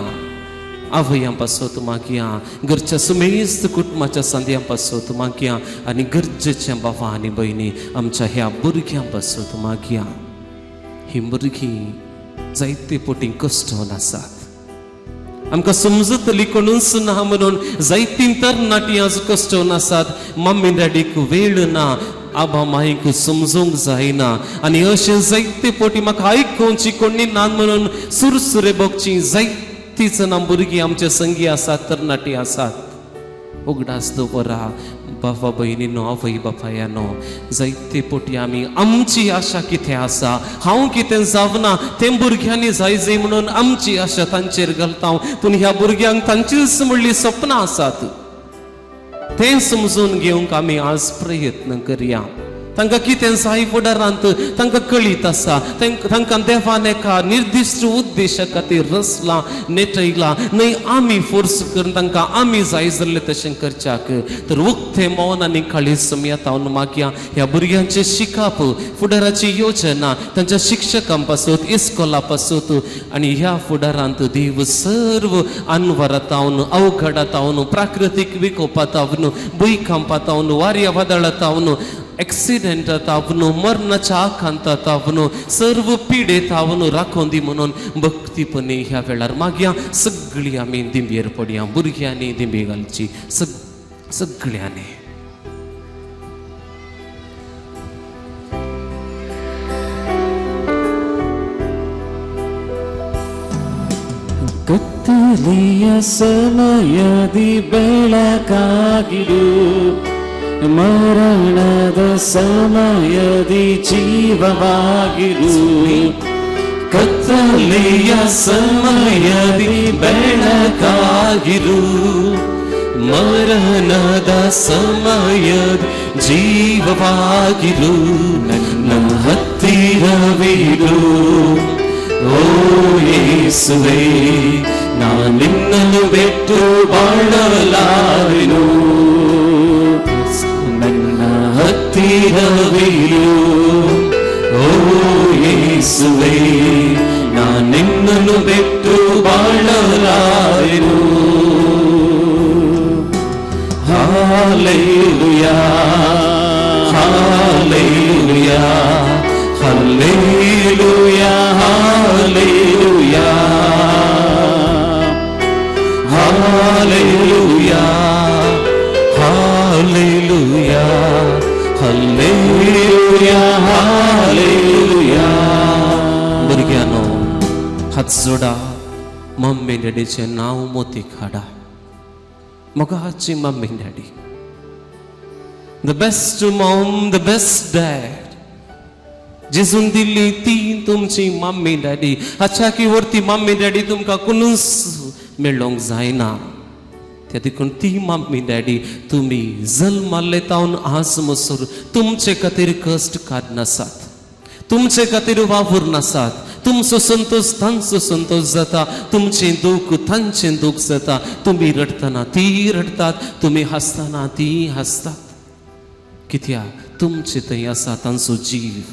आवयां पासत मागया, घरच्या सुमेस्त कुटुंबाच्या सांद्यां पासत मागया आनी गरजेच्या बाबा आनी भयणी आमच्या ह्या भुरग्यां पासत मागया. ही भुरगीं जायते पोटी कश्ट आसात, आमकां समजतली कोणूच ना म्हणून जायतीं तरणाटीं आज कश्ट आसात. मम्मी डॅडीक वेळ ना, आबा माईक समजूंक जायना आनी अशें जायते पोटी म्हाका आयकोवची कोणी ना म्हणून सुरसुरे भोगची जायतीं जाणां भुरगीं आमचे संगी आसात, तरणाटीं आसात. उगडास दवरा बाबा भयणीनो, आवय बापायानो, जायते पोटी आमी आमची आशा कितें आसा, हांव कितें जावना तें भुरग्यांनी जाय जाय म्हणून आमची आशा तांचेर घालता. पूण ह्या भुरग्यांक तांचीच म्हणली सपनां आसात, तें समजून घेवंक आमी आज प्रयत्न करया. तांकां कितें जाय फुडारांत तांकां कळीत आसा. तांकां देवान एका निर्दिश्ट उद्देशा खातीर रचलां, नेटयलां न्हय आमी फोर्स करून तांकां आमी जाय जाल्लें तशें करच्याक. तर उक्तें मौन आनी काळीज समयात मागया. ह्या भुरग्यांचें शिकप, फुडाराची योजना तांच्या शिक्षकां पासत, इस्कोला पासत आनी ह्या फुडारांत देव सर्व अनवरातावन, अवघडातावन, प्राकृतीक विकोपातावन, भुंयकांपातावन, वाऱ्या वादळातावन, एक्सिडेंटातावन, मरणाच्या आकांतातावन, सर्व पिडेतावन राखोन दी म्हणून भक्तीपणे ह्या वेळार मागया. सगळीं आमी दिंबेर पडया. भुरग्यांनी दिंबी घालची, सगळ्यांनी. ಕತ್ತಲೆಯ ಸಮಯದಿ ಬೆಳಕಾಗಿರು, ಮರಣದ ಸಮಯದಿ ಜೀವವಾಗಿರು. ಕತ್ತಲೆಯ ಸಮಯದಿ ಬೆಳಕಾಗಿರು, ಮರಣದ ಸಮಯದ ಜೀವವಾಗಿರು. ನನ್ನ ಹತ್ತಿರವಿರು ಓ ಯೇಸುವೆ, ನಾ ನಿನ್ನನ್ನು ಬಿಟ್ಟು ಬಾಳಲಾರೆನು. ನನ್ನ ಹತ್ತಿರವಿರು ಓ ಯೇಸುವೆ, ನಾ ನಿನ್ನನ್ನು ಬಿಟ್ಟು ಬಾಳಲಾರೆನು. Hallelujah, hallelujah, hallelujah, hallelujah, hallelujah, hallelujah, hallelujah, hallelujah. भुरग्यांनो, हात जोडा, मम्मी डॅडीचें नांव मोती काडा. मोगाची mummy daddy, the best mom, the best dad, जेजून दिल्ली ती तुमची मम्मी डॅडी. हाच्या की वरती मम्मी डॅडी तुमकां कोणूच मेळोंक जायना. त्या देखून ती मम्मी डॅडी तुमी जल्माल्ले तावन आज मसूर तुमचे खातीर कश्ट काडनासात, तुमचे खातीर वावूर नासात. तुमचो संतोष तांचो संतोष जाता, तुमचें दूख तांचें दूख जाता. तुमी रडटना ती रडटात, तुमी हांसतना ती हांसतात. कित्याक तुमचे थंय आसा तांचो जीव.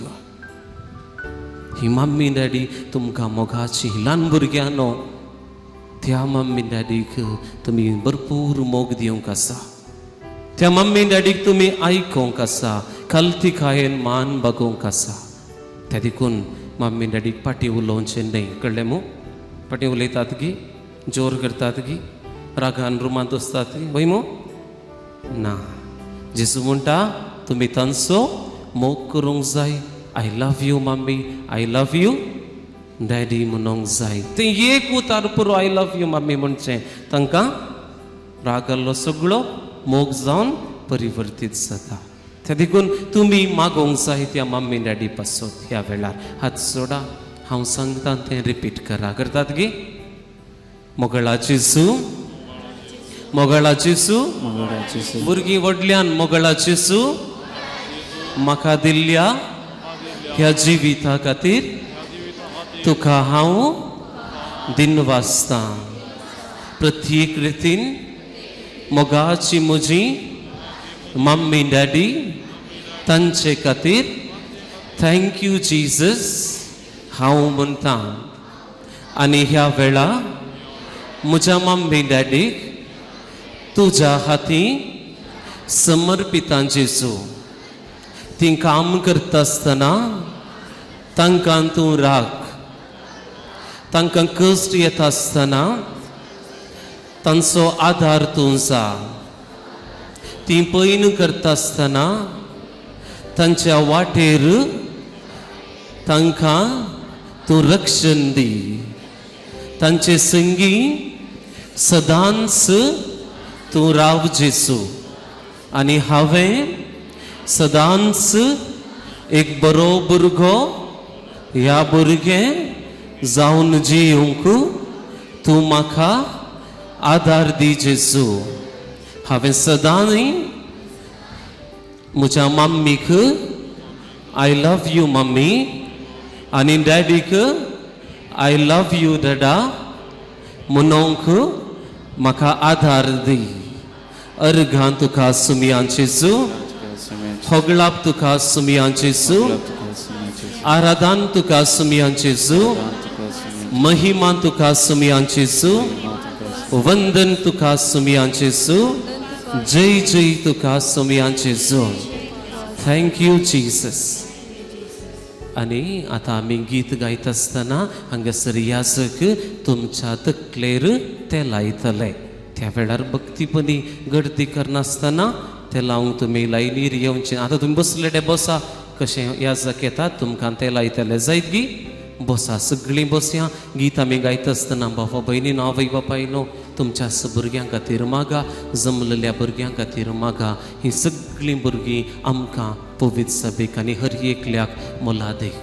ही मम्मी डॅडी तुमकां मोगाची. ल्हान भुरग्यांनो, त्या मम्मी डॅडीक तुमी भरपूर मोग दिवंक आसा. त्या मम्मी डॅडीक तुमी आयकोंक आसा, कल्तिकायेन मान बागोवंक आसा. त्या देखून मम्मी डॅडीक फाटीं उलोवचें न्हय, कळ्ळें मू? फाटीं उलयतात गी, जोर करतात गी, रागान रुमांत वचतात गी, वय मू? ना. जेजू म्हणटा तुमी तांचो मोग करूंक जाय. I love you mummy, I love you daddy म्हणूंक जाय. तें एक उतार पुरो, I love you mummy म्हणचें, तांकां रागाल्लो सगळो मोग जावन परिवर्तीत जाता. त्या देखून तुमी मागोवंक जाय त्या मम्मी डॅडी पासत. ह्या वेळार हात सोडा, हांव सांगता तें रिपीट करा. करतात गी? मोगळा जेजू, मोगळा जेजू. मोगळा जेजू. भुरगीं व्हडल्यान, मोगळा जेजू. म्हाका दिल्ल्या ह्या जिविता खातीर तुका हांव दिनवासतां. प्रत्येक रितीन मोगाची म्हजी मम्मी डॅडी तांचे खातीर thank you Jesus हांव म्हणटा. आनी ह्या वेळा म्हज्या मम्मी डॅडीक तुज्या हाती समर्पितां जेजू. ती काम करता आसतना तांकां तूं राख. तांकां कश्ट येता आसतना तांचो आदार तूं जा. ती पयन करता आसतना तांच्या वाटेर तांकां तूं रक्षण दी. तांचे संगी सदांच तूं राव जेजू. आनी हांवें सदांच एक बरो भुरगो ह्या भुरगें जावन जिवंक तूं म्हाका आदार दी जेजू. हांवें सदांय म्हज्या मम्मीक I love you mummy आनी डॅडीक I love you डॅडा म्हणोंक म्हाका आदार दी. अर्घां तुका सुमयां जेजू, होगळाप तुका सुमयां जेजू, आराधन तुका सुमयां जेजू, महिमा तुका सुमयां जेजू, वंदन तुका सुमयां जेजू, जय जय तुका सुमयां जेजू. Thank you Jesus. आनी आतां आमी गीत गायता आसतना हांगासर याजक तुमच्या तकलेर ते लायतले. त्या वेळार भक्तीपणी गर्दी करनासतना ते लावंक तुमी लायनीर येवचें. आतां तुमी बसले ते बसा, कशें याजक येतात तुमकां ते लायतले. जायत गी? बसा, सगळीं बसया. गीत आमी गायता आसतना बाबा भयणीनो, आवय बापायनो, तुमच्या भुरग्यां खातीर मागा, जमलेल्या भुरग्यां खातीर मागा. ही सगळीं भुरगीं आमकां पवित्र सभेक आनी हर एकल्याक मोलादीक.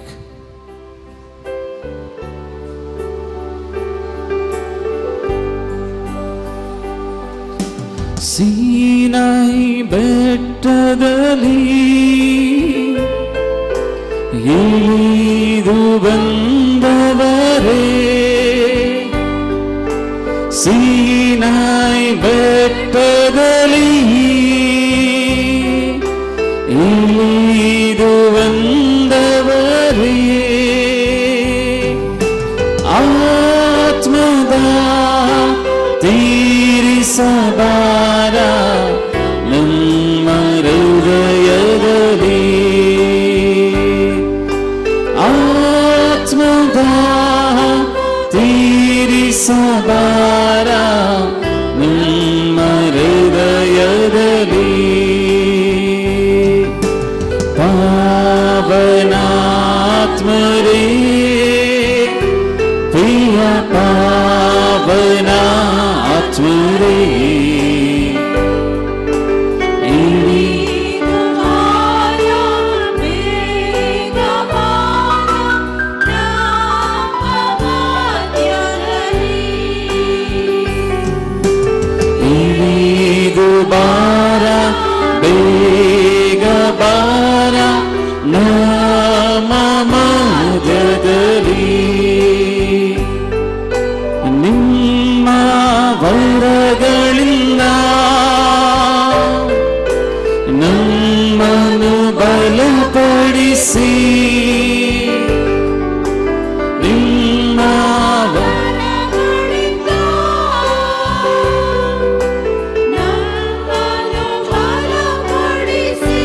ಸೀನಾಯಿ ಬೆಟ್ಟದಲ್ಲಿ ಇಳಿದು ಬಂದವರೇ, ಸೀನಾಯಿ ಬೆಟ್ಟದಲ್ಲಿ ಇಳಿದು ಬಂದವರೇ, ಆತ್ಮದ ತೀರಿಸಬಾರ ನಮ್ಮ ಹೃದಯದಲ್ಲಿ, ಆತ್ಮದ ತೀರಿಸಬಾರ ನಮ್ಮ ಹೃದಯದಲ್ಲಿ, ಪಾವನಾತ್ಮರೇ, ಪ್ರಿಯ ಪಾವನಾತ್ಮರೇ, ಇಳಿ ಬೇಗ ಬಾರ ನಮ್ಮ ಮಧ್ಯದಲ್ಲಿ. ಇಳಿದು ಬಾರ, ಬೇಗ ಬಾರ ನಮ್ಮ ಮಧ್ಯದಲ್ಲಿ, ನಿಮ್ಮ ವರಗಳಿಂದ ನಮ್ಮನ್ನು ಬಲಪಡಿಸಿ, ನಿಮ್ಮ ವರಗಳಿಂದ ನಮ್ಮನ್ನು ಬಲಪಡಿಸಿ.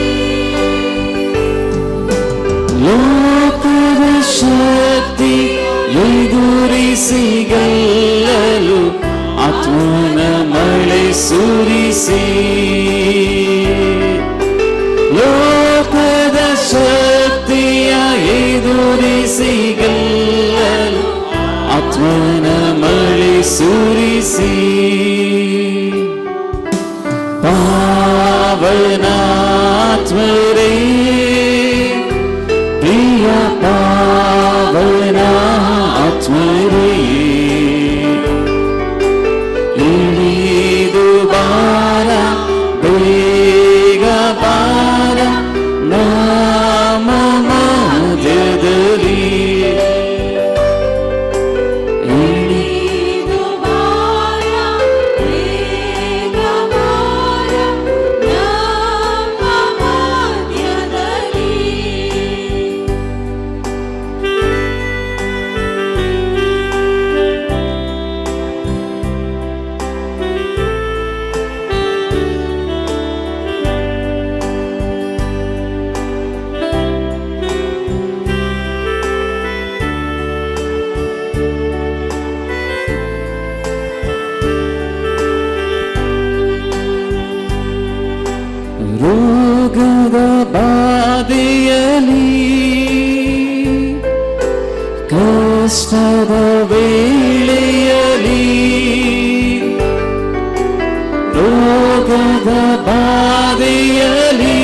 ಲೋಕದ ಶಕ್ತಿ ಎದುರಿಸಿ ಗೆಲ್ಲಲು ಆತ್ಮನ ಮಳೆ ಸುರಿಸಿ, ಲೋಕದ ಶಕ್ತಿಯ ಎದುರಿಸಿ ಗೆಲ್ಲಲು ಆತ್ಮನ ಮಳೆ ಸುರಿಸಿ, ಪಾವನಾತ್ಮರೇ, ಪ್ರಿಯ ಪಾವನಾತ್ಮರೇ, ಇಳಿದು ಬಾರ, ಬೇಗ ಬಾರ ನಮ್ಮ ರೋಗದ ಬಾಧೆಯಲಿ, ಕಷ್ಟದ ವೇಳೆಯಲಿ, ರೋಗದ ಬಾಧೆಯಲಿ,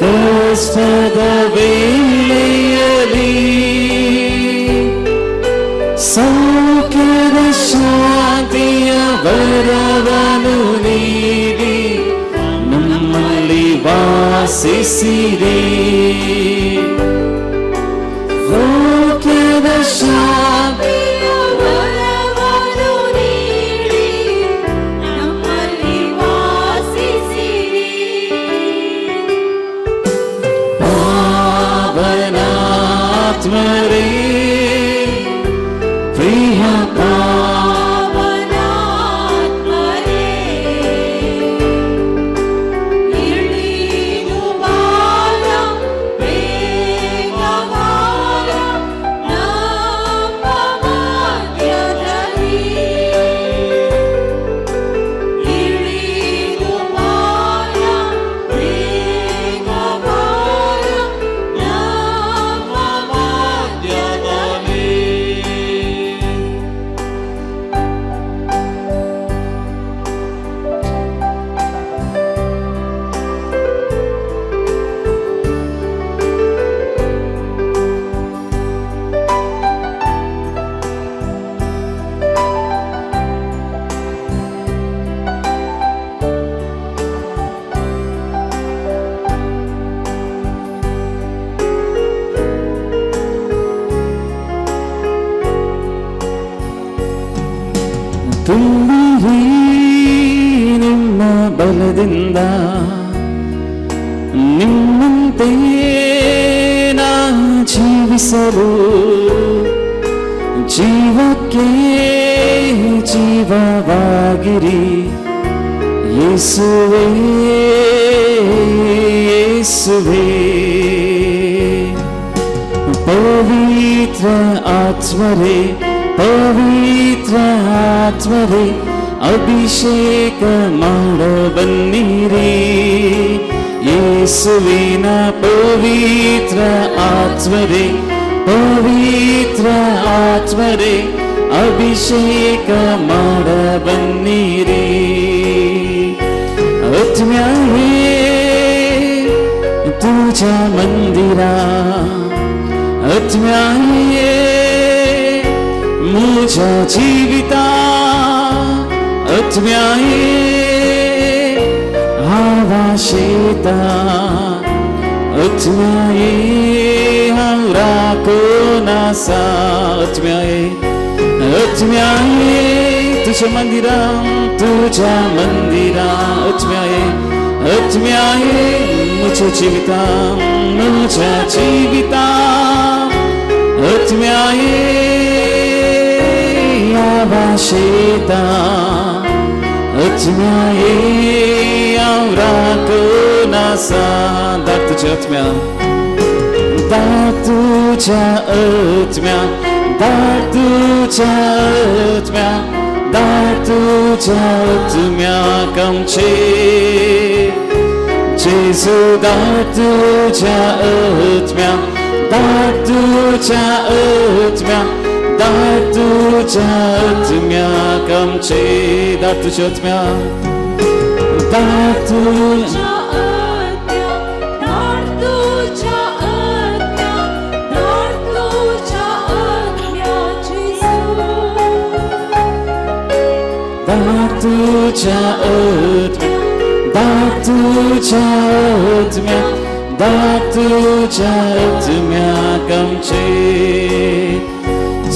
ಕಷ್ಟದ ವೇಳೆಯಲಿ, ಸೌಖ್ಯದ ಶಾಂತಿಯ ವರವನ್ನು ನೀಡಿ ನಮ್ಮಲ್ಲಿ ವಾಸಿಸಿರಿ. ಸೌಖ್ಯದ ಶಾಂತಿ ವರವನ್ನು ನೀಡಿ ನಮ್ಮಲ್ಲಿ ವಾಸಿಸಿರಿ. ಪಾವನಾತ್ಮರೇ, ಪ್ರಿಯ ಪಾವನಾತ್ಮರೇ, ಇಳಿದು ಬಾರ, ಬೇಗ ಬಾರ, ನಮ್ಮ ಮಧ್ಯದಲ್ಲಿ. ಇಳಿದು ಬಾರ, ಬೇಗ ಬಾರ, ನಮ್ಮ ಮಧ್ಯದಲ್ಲಿ. ತುಂಬಿರಿ ನಿಮ್ಮ ಬಲದಿಂದ, ನಿಮ್ಮಂತೆ ನಾ ಜೀವಿಸಲು, ಜೀವಕ್ಕೆ ಜೀವವಾಗಿರಿ ಯೇಸುವೇ, ಯೇಸುವೇ. ಪವಿತ್ರ ಆತ್ಮರೇ, ಪವಿತ್ರ ಆತ್ಮರೇ, ಅಭಿಷೇಕ ಮಾಡ ಬನ್ನಿರಿ. ಯೇಸುವಿನ ಪವಿತ್ರ ಆತ್ಮರೇ, ಪವಿತ್ರ ಆತ್ಮರೇ, ಅಭಿಷೇಕ ಮಾಡ ಬನ್ನಿರಿ. आत्म्याये तुझ्या मंदिरा, आत्म्याये मुझ्या जीविता, आत्म्याये आवाशेता, आत्म्याये हांव राखून आसा. आत्म्याये, आत्म्याये तुझ्या मंदिरा, तुझ्या मंदिरा, आत्म्याये, आत्म्याये मुझ्या जिविता, मुझ्या जिविता, आत्म्याये आवाशेता, आत्म्याये हांव राखून आसा. धाड तुझ्या आत्म्या, धाड तुझ्या आत्म्या, धाड तुझ्या आत्म्या, धाड तुझ्या आत्म्या आमचे. जेजू, धाड तुझ्या आत्म्या, धाड तुझ्या आत्म्या, धाड तुझ्या आत्म्या आमचे. धाड तुझ्या आत्म्या, धाड तुझ्या तुझ्या आत्म्या, धाड तुझ्या आत्म्या, धाड तुझ्या आत्म्या जेजू. धाड तुझ्या आत्म्या, धाड तुझ्या आत्म्या, धाड तुझ्या आत्म्या आमचे.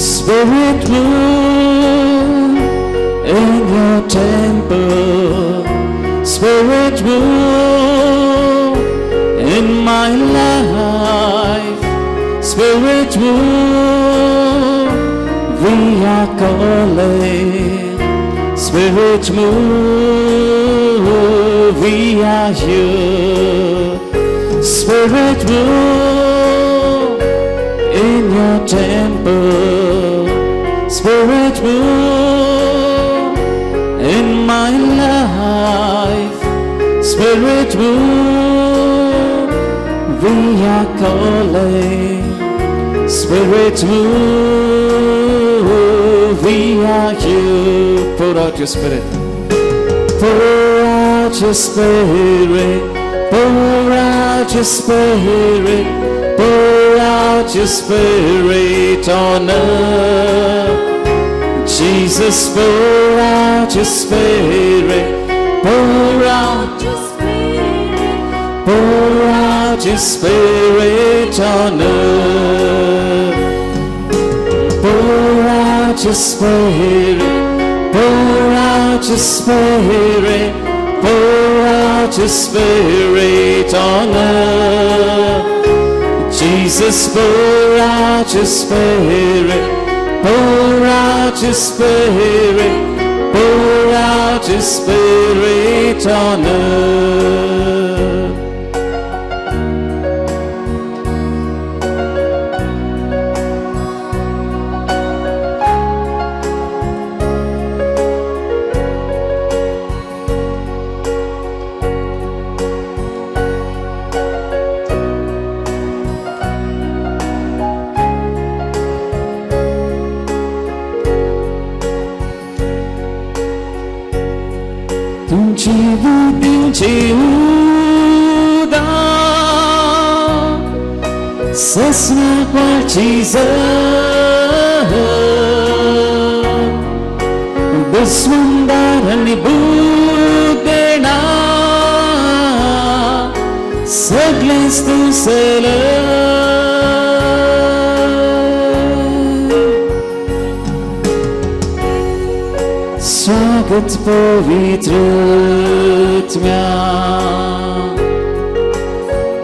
Spirit, move in your temple. Spirit, move in my life. Spirit, move, we are calling. Spirit, move, we are here. Spirit, move in your temple. Spirit, move in my life. Spirit, Spirit move, we are calling. Spirit move, we are here. Pour out your spirit. Pour out your spirit. Pour out your spirit. Pour out your spirit on us. Jesus, pour out your spirit. Pour out your spirit, Pour out your spirit on us. Pour out your spirit. Pour out your spirit. Pour out your spirit on us. Jesus, pour out your spirit. Pour out your spirit. Pour out your spirit on us. तुमची बुद्धीची उदा ससनापाची दुस्मनदारांनी बुद्धेना सगळेच तूं सलय. स्वागत पवित्र आत्म्या,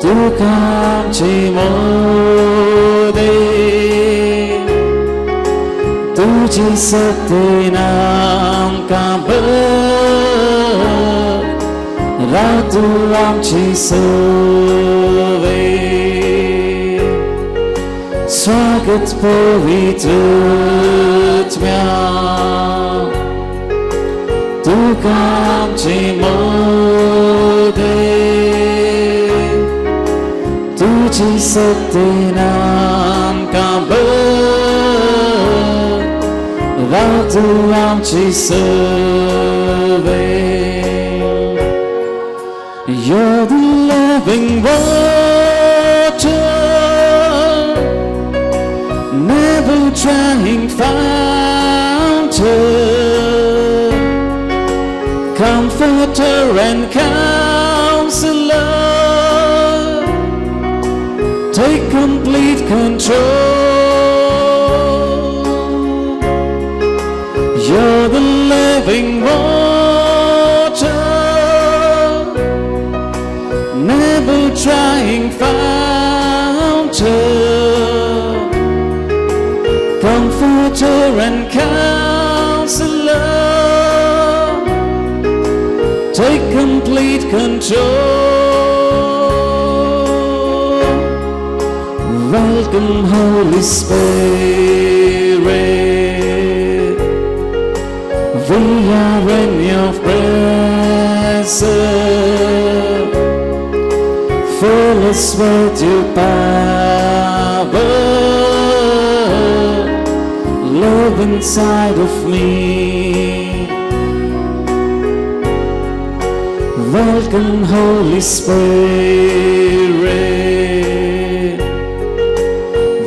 तुका आमचे मोदे, तुजी सत्तेन आमकां भर, राव तूं आमची सवे. स्वागत पवित्र आत्म्या, तुका आमचे मोदे, तुजी सत्तेन आमकां भर, राव तूं आमची सवे. You're the living water, never drying fountain, comforter and counselor. Take complete control. You're the living water, never drying fountain, comforter and counselor. Take complete control. Welcome, Holy Spirit. We are in your presence. Fill us with your power. Live inside of me. Welcome, Holy Spirit.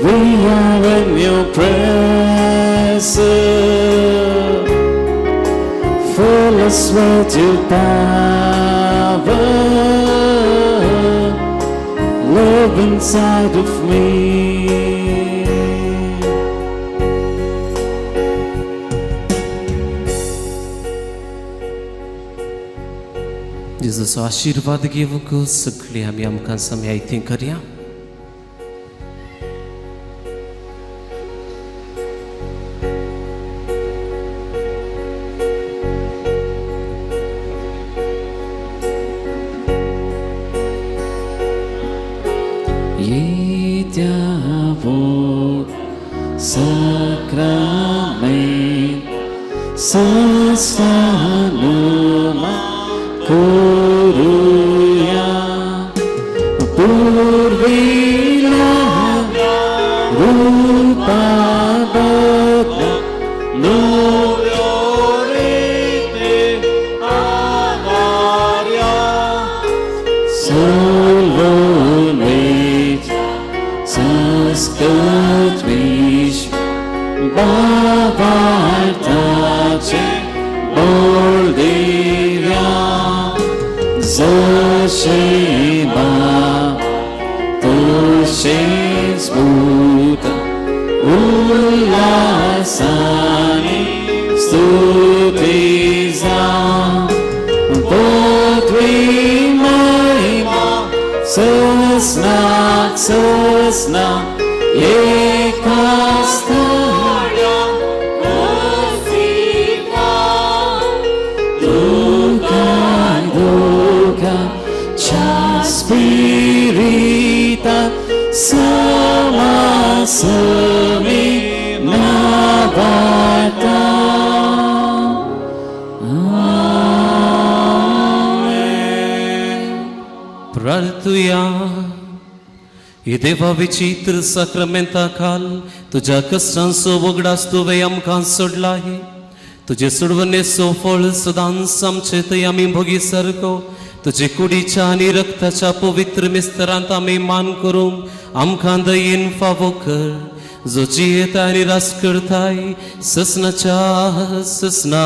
We are in your presence. Fill us with your power. Live inside of me. जेजूचो आशिर्वाद घेवंक सगळीं आमी आमकां समय करया. येत्या वोट साक्रामेंत सस्तानुमा करूया. बळ दिव्या जशें बाप तशेंच पूत उल्हासानी स्तुती जावं पृथ्वी महिमा ससनाक ससना एका स्थळ्या दुःखान दुःखाच्या स्पिरिता समासमी नाबाता. आमेन. प्रार्थुया. हे देवा, विचित्र साक्रामेंता खाल तुज्या कश्टांचो उगडास तुवें आमकां सोडला. हे तुजे सोडवणेचो फळ सदांच आमचे थंय आमी भोगी सारको तुजे कुडीच्या आनी रक्ताच्या पवित्र मिस्तरांत आमी मान करूंक आमकां दयेन फावो कर, जो जियेता आनी रास करताय ससनाच्या ससना.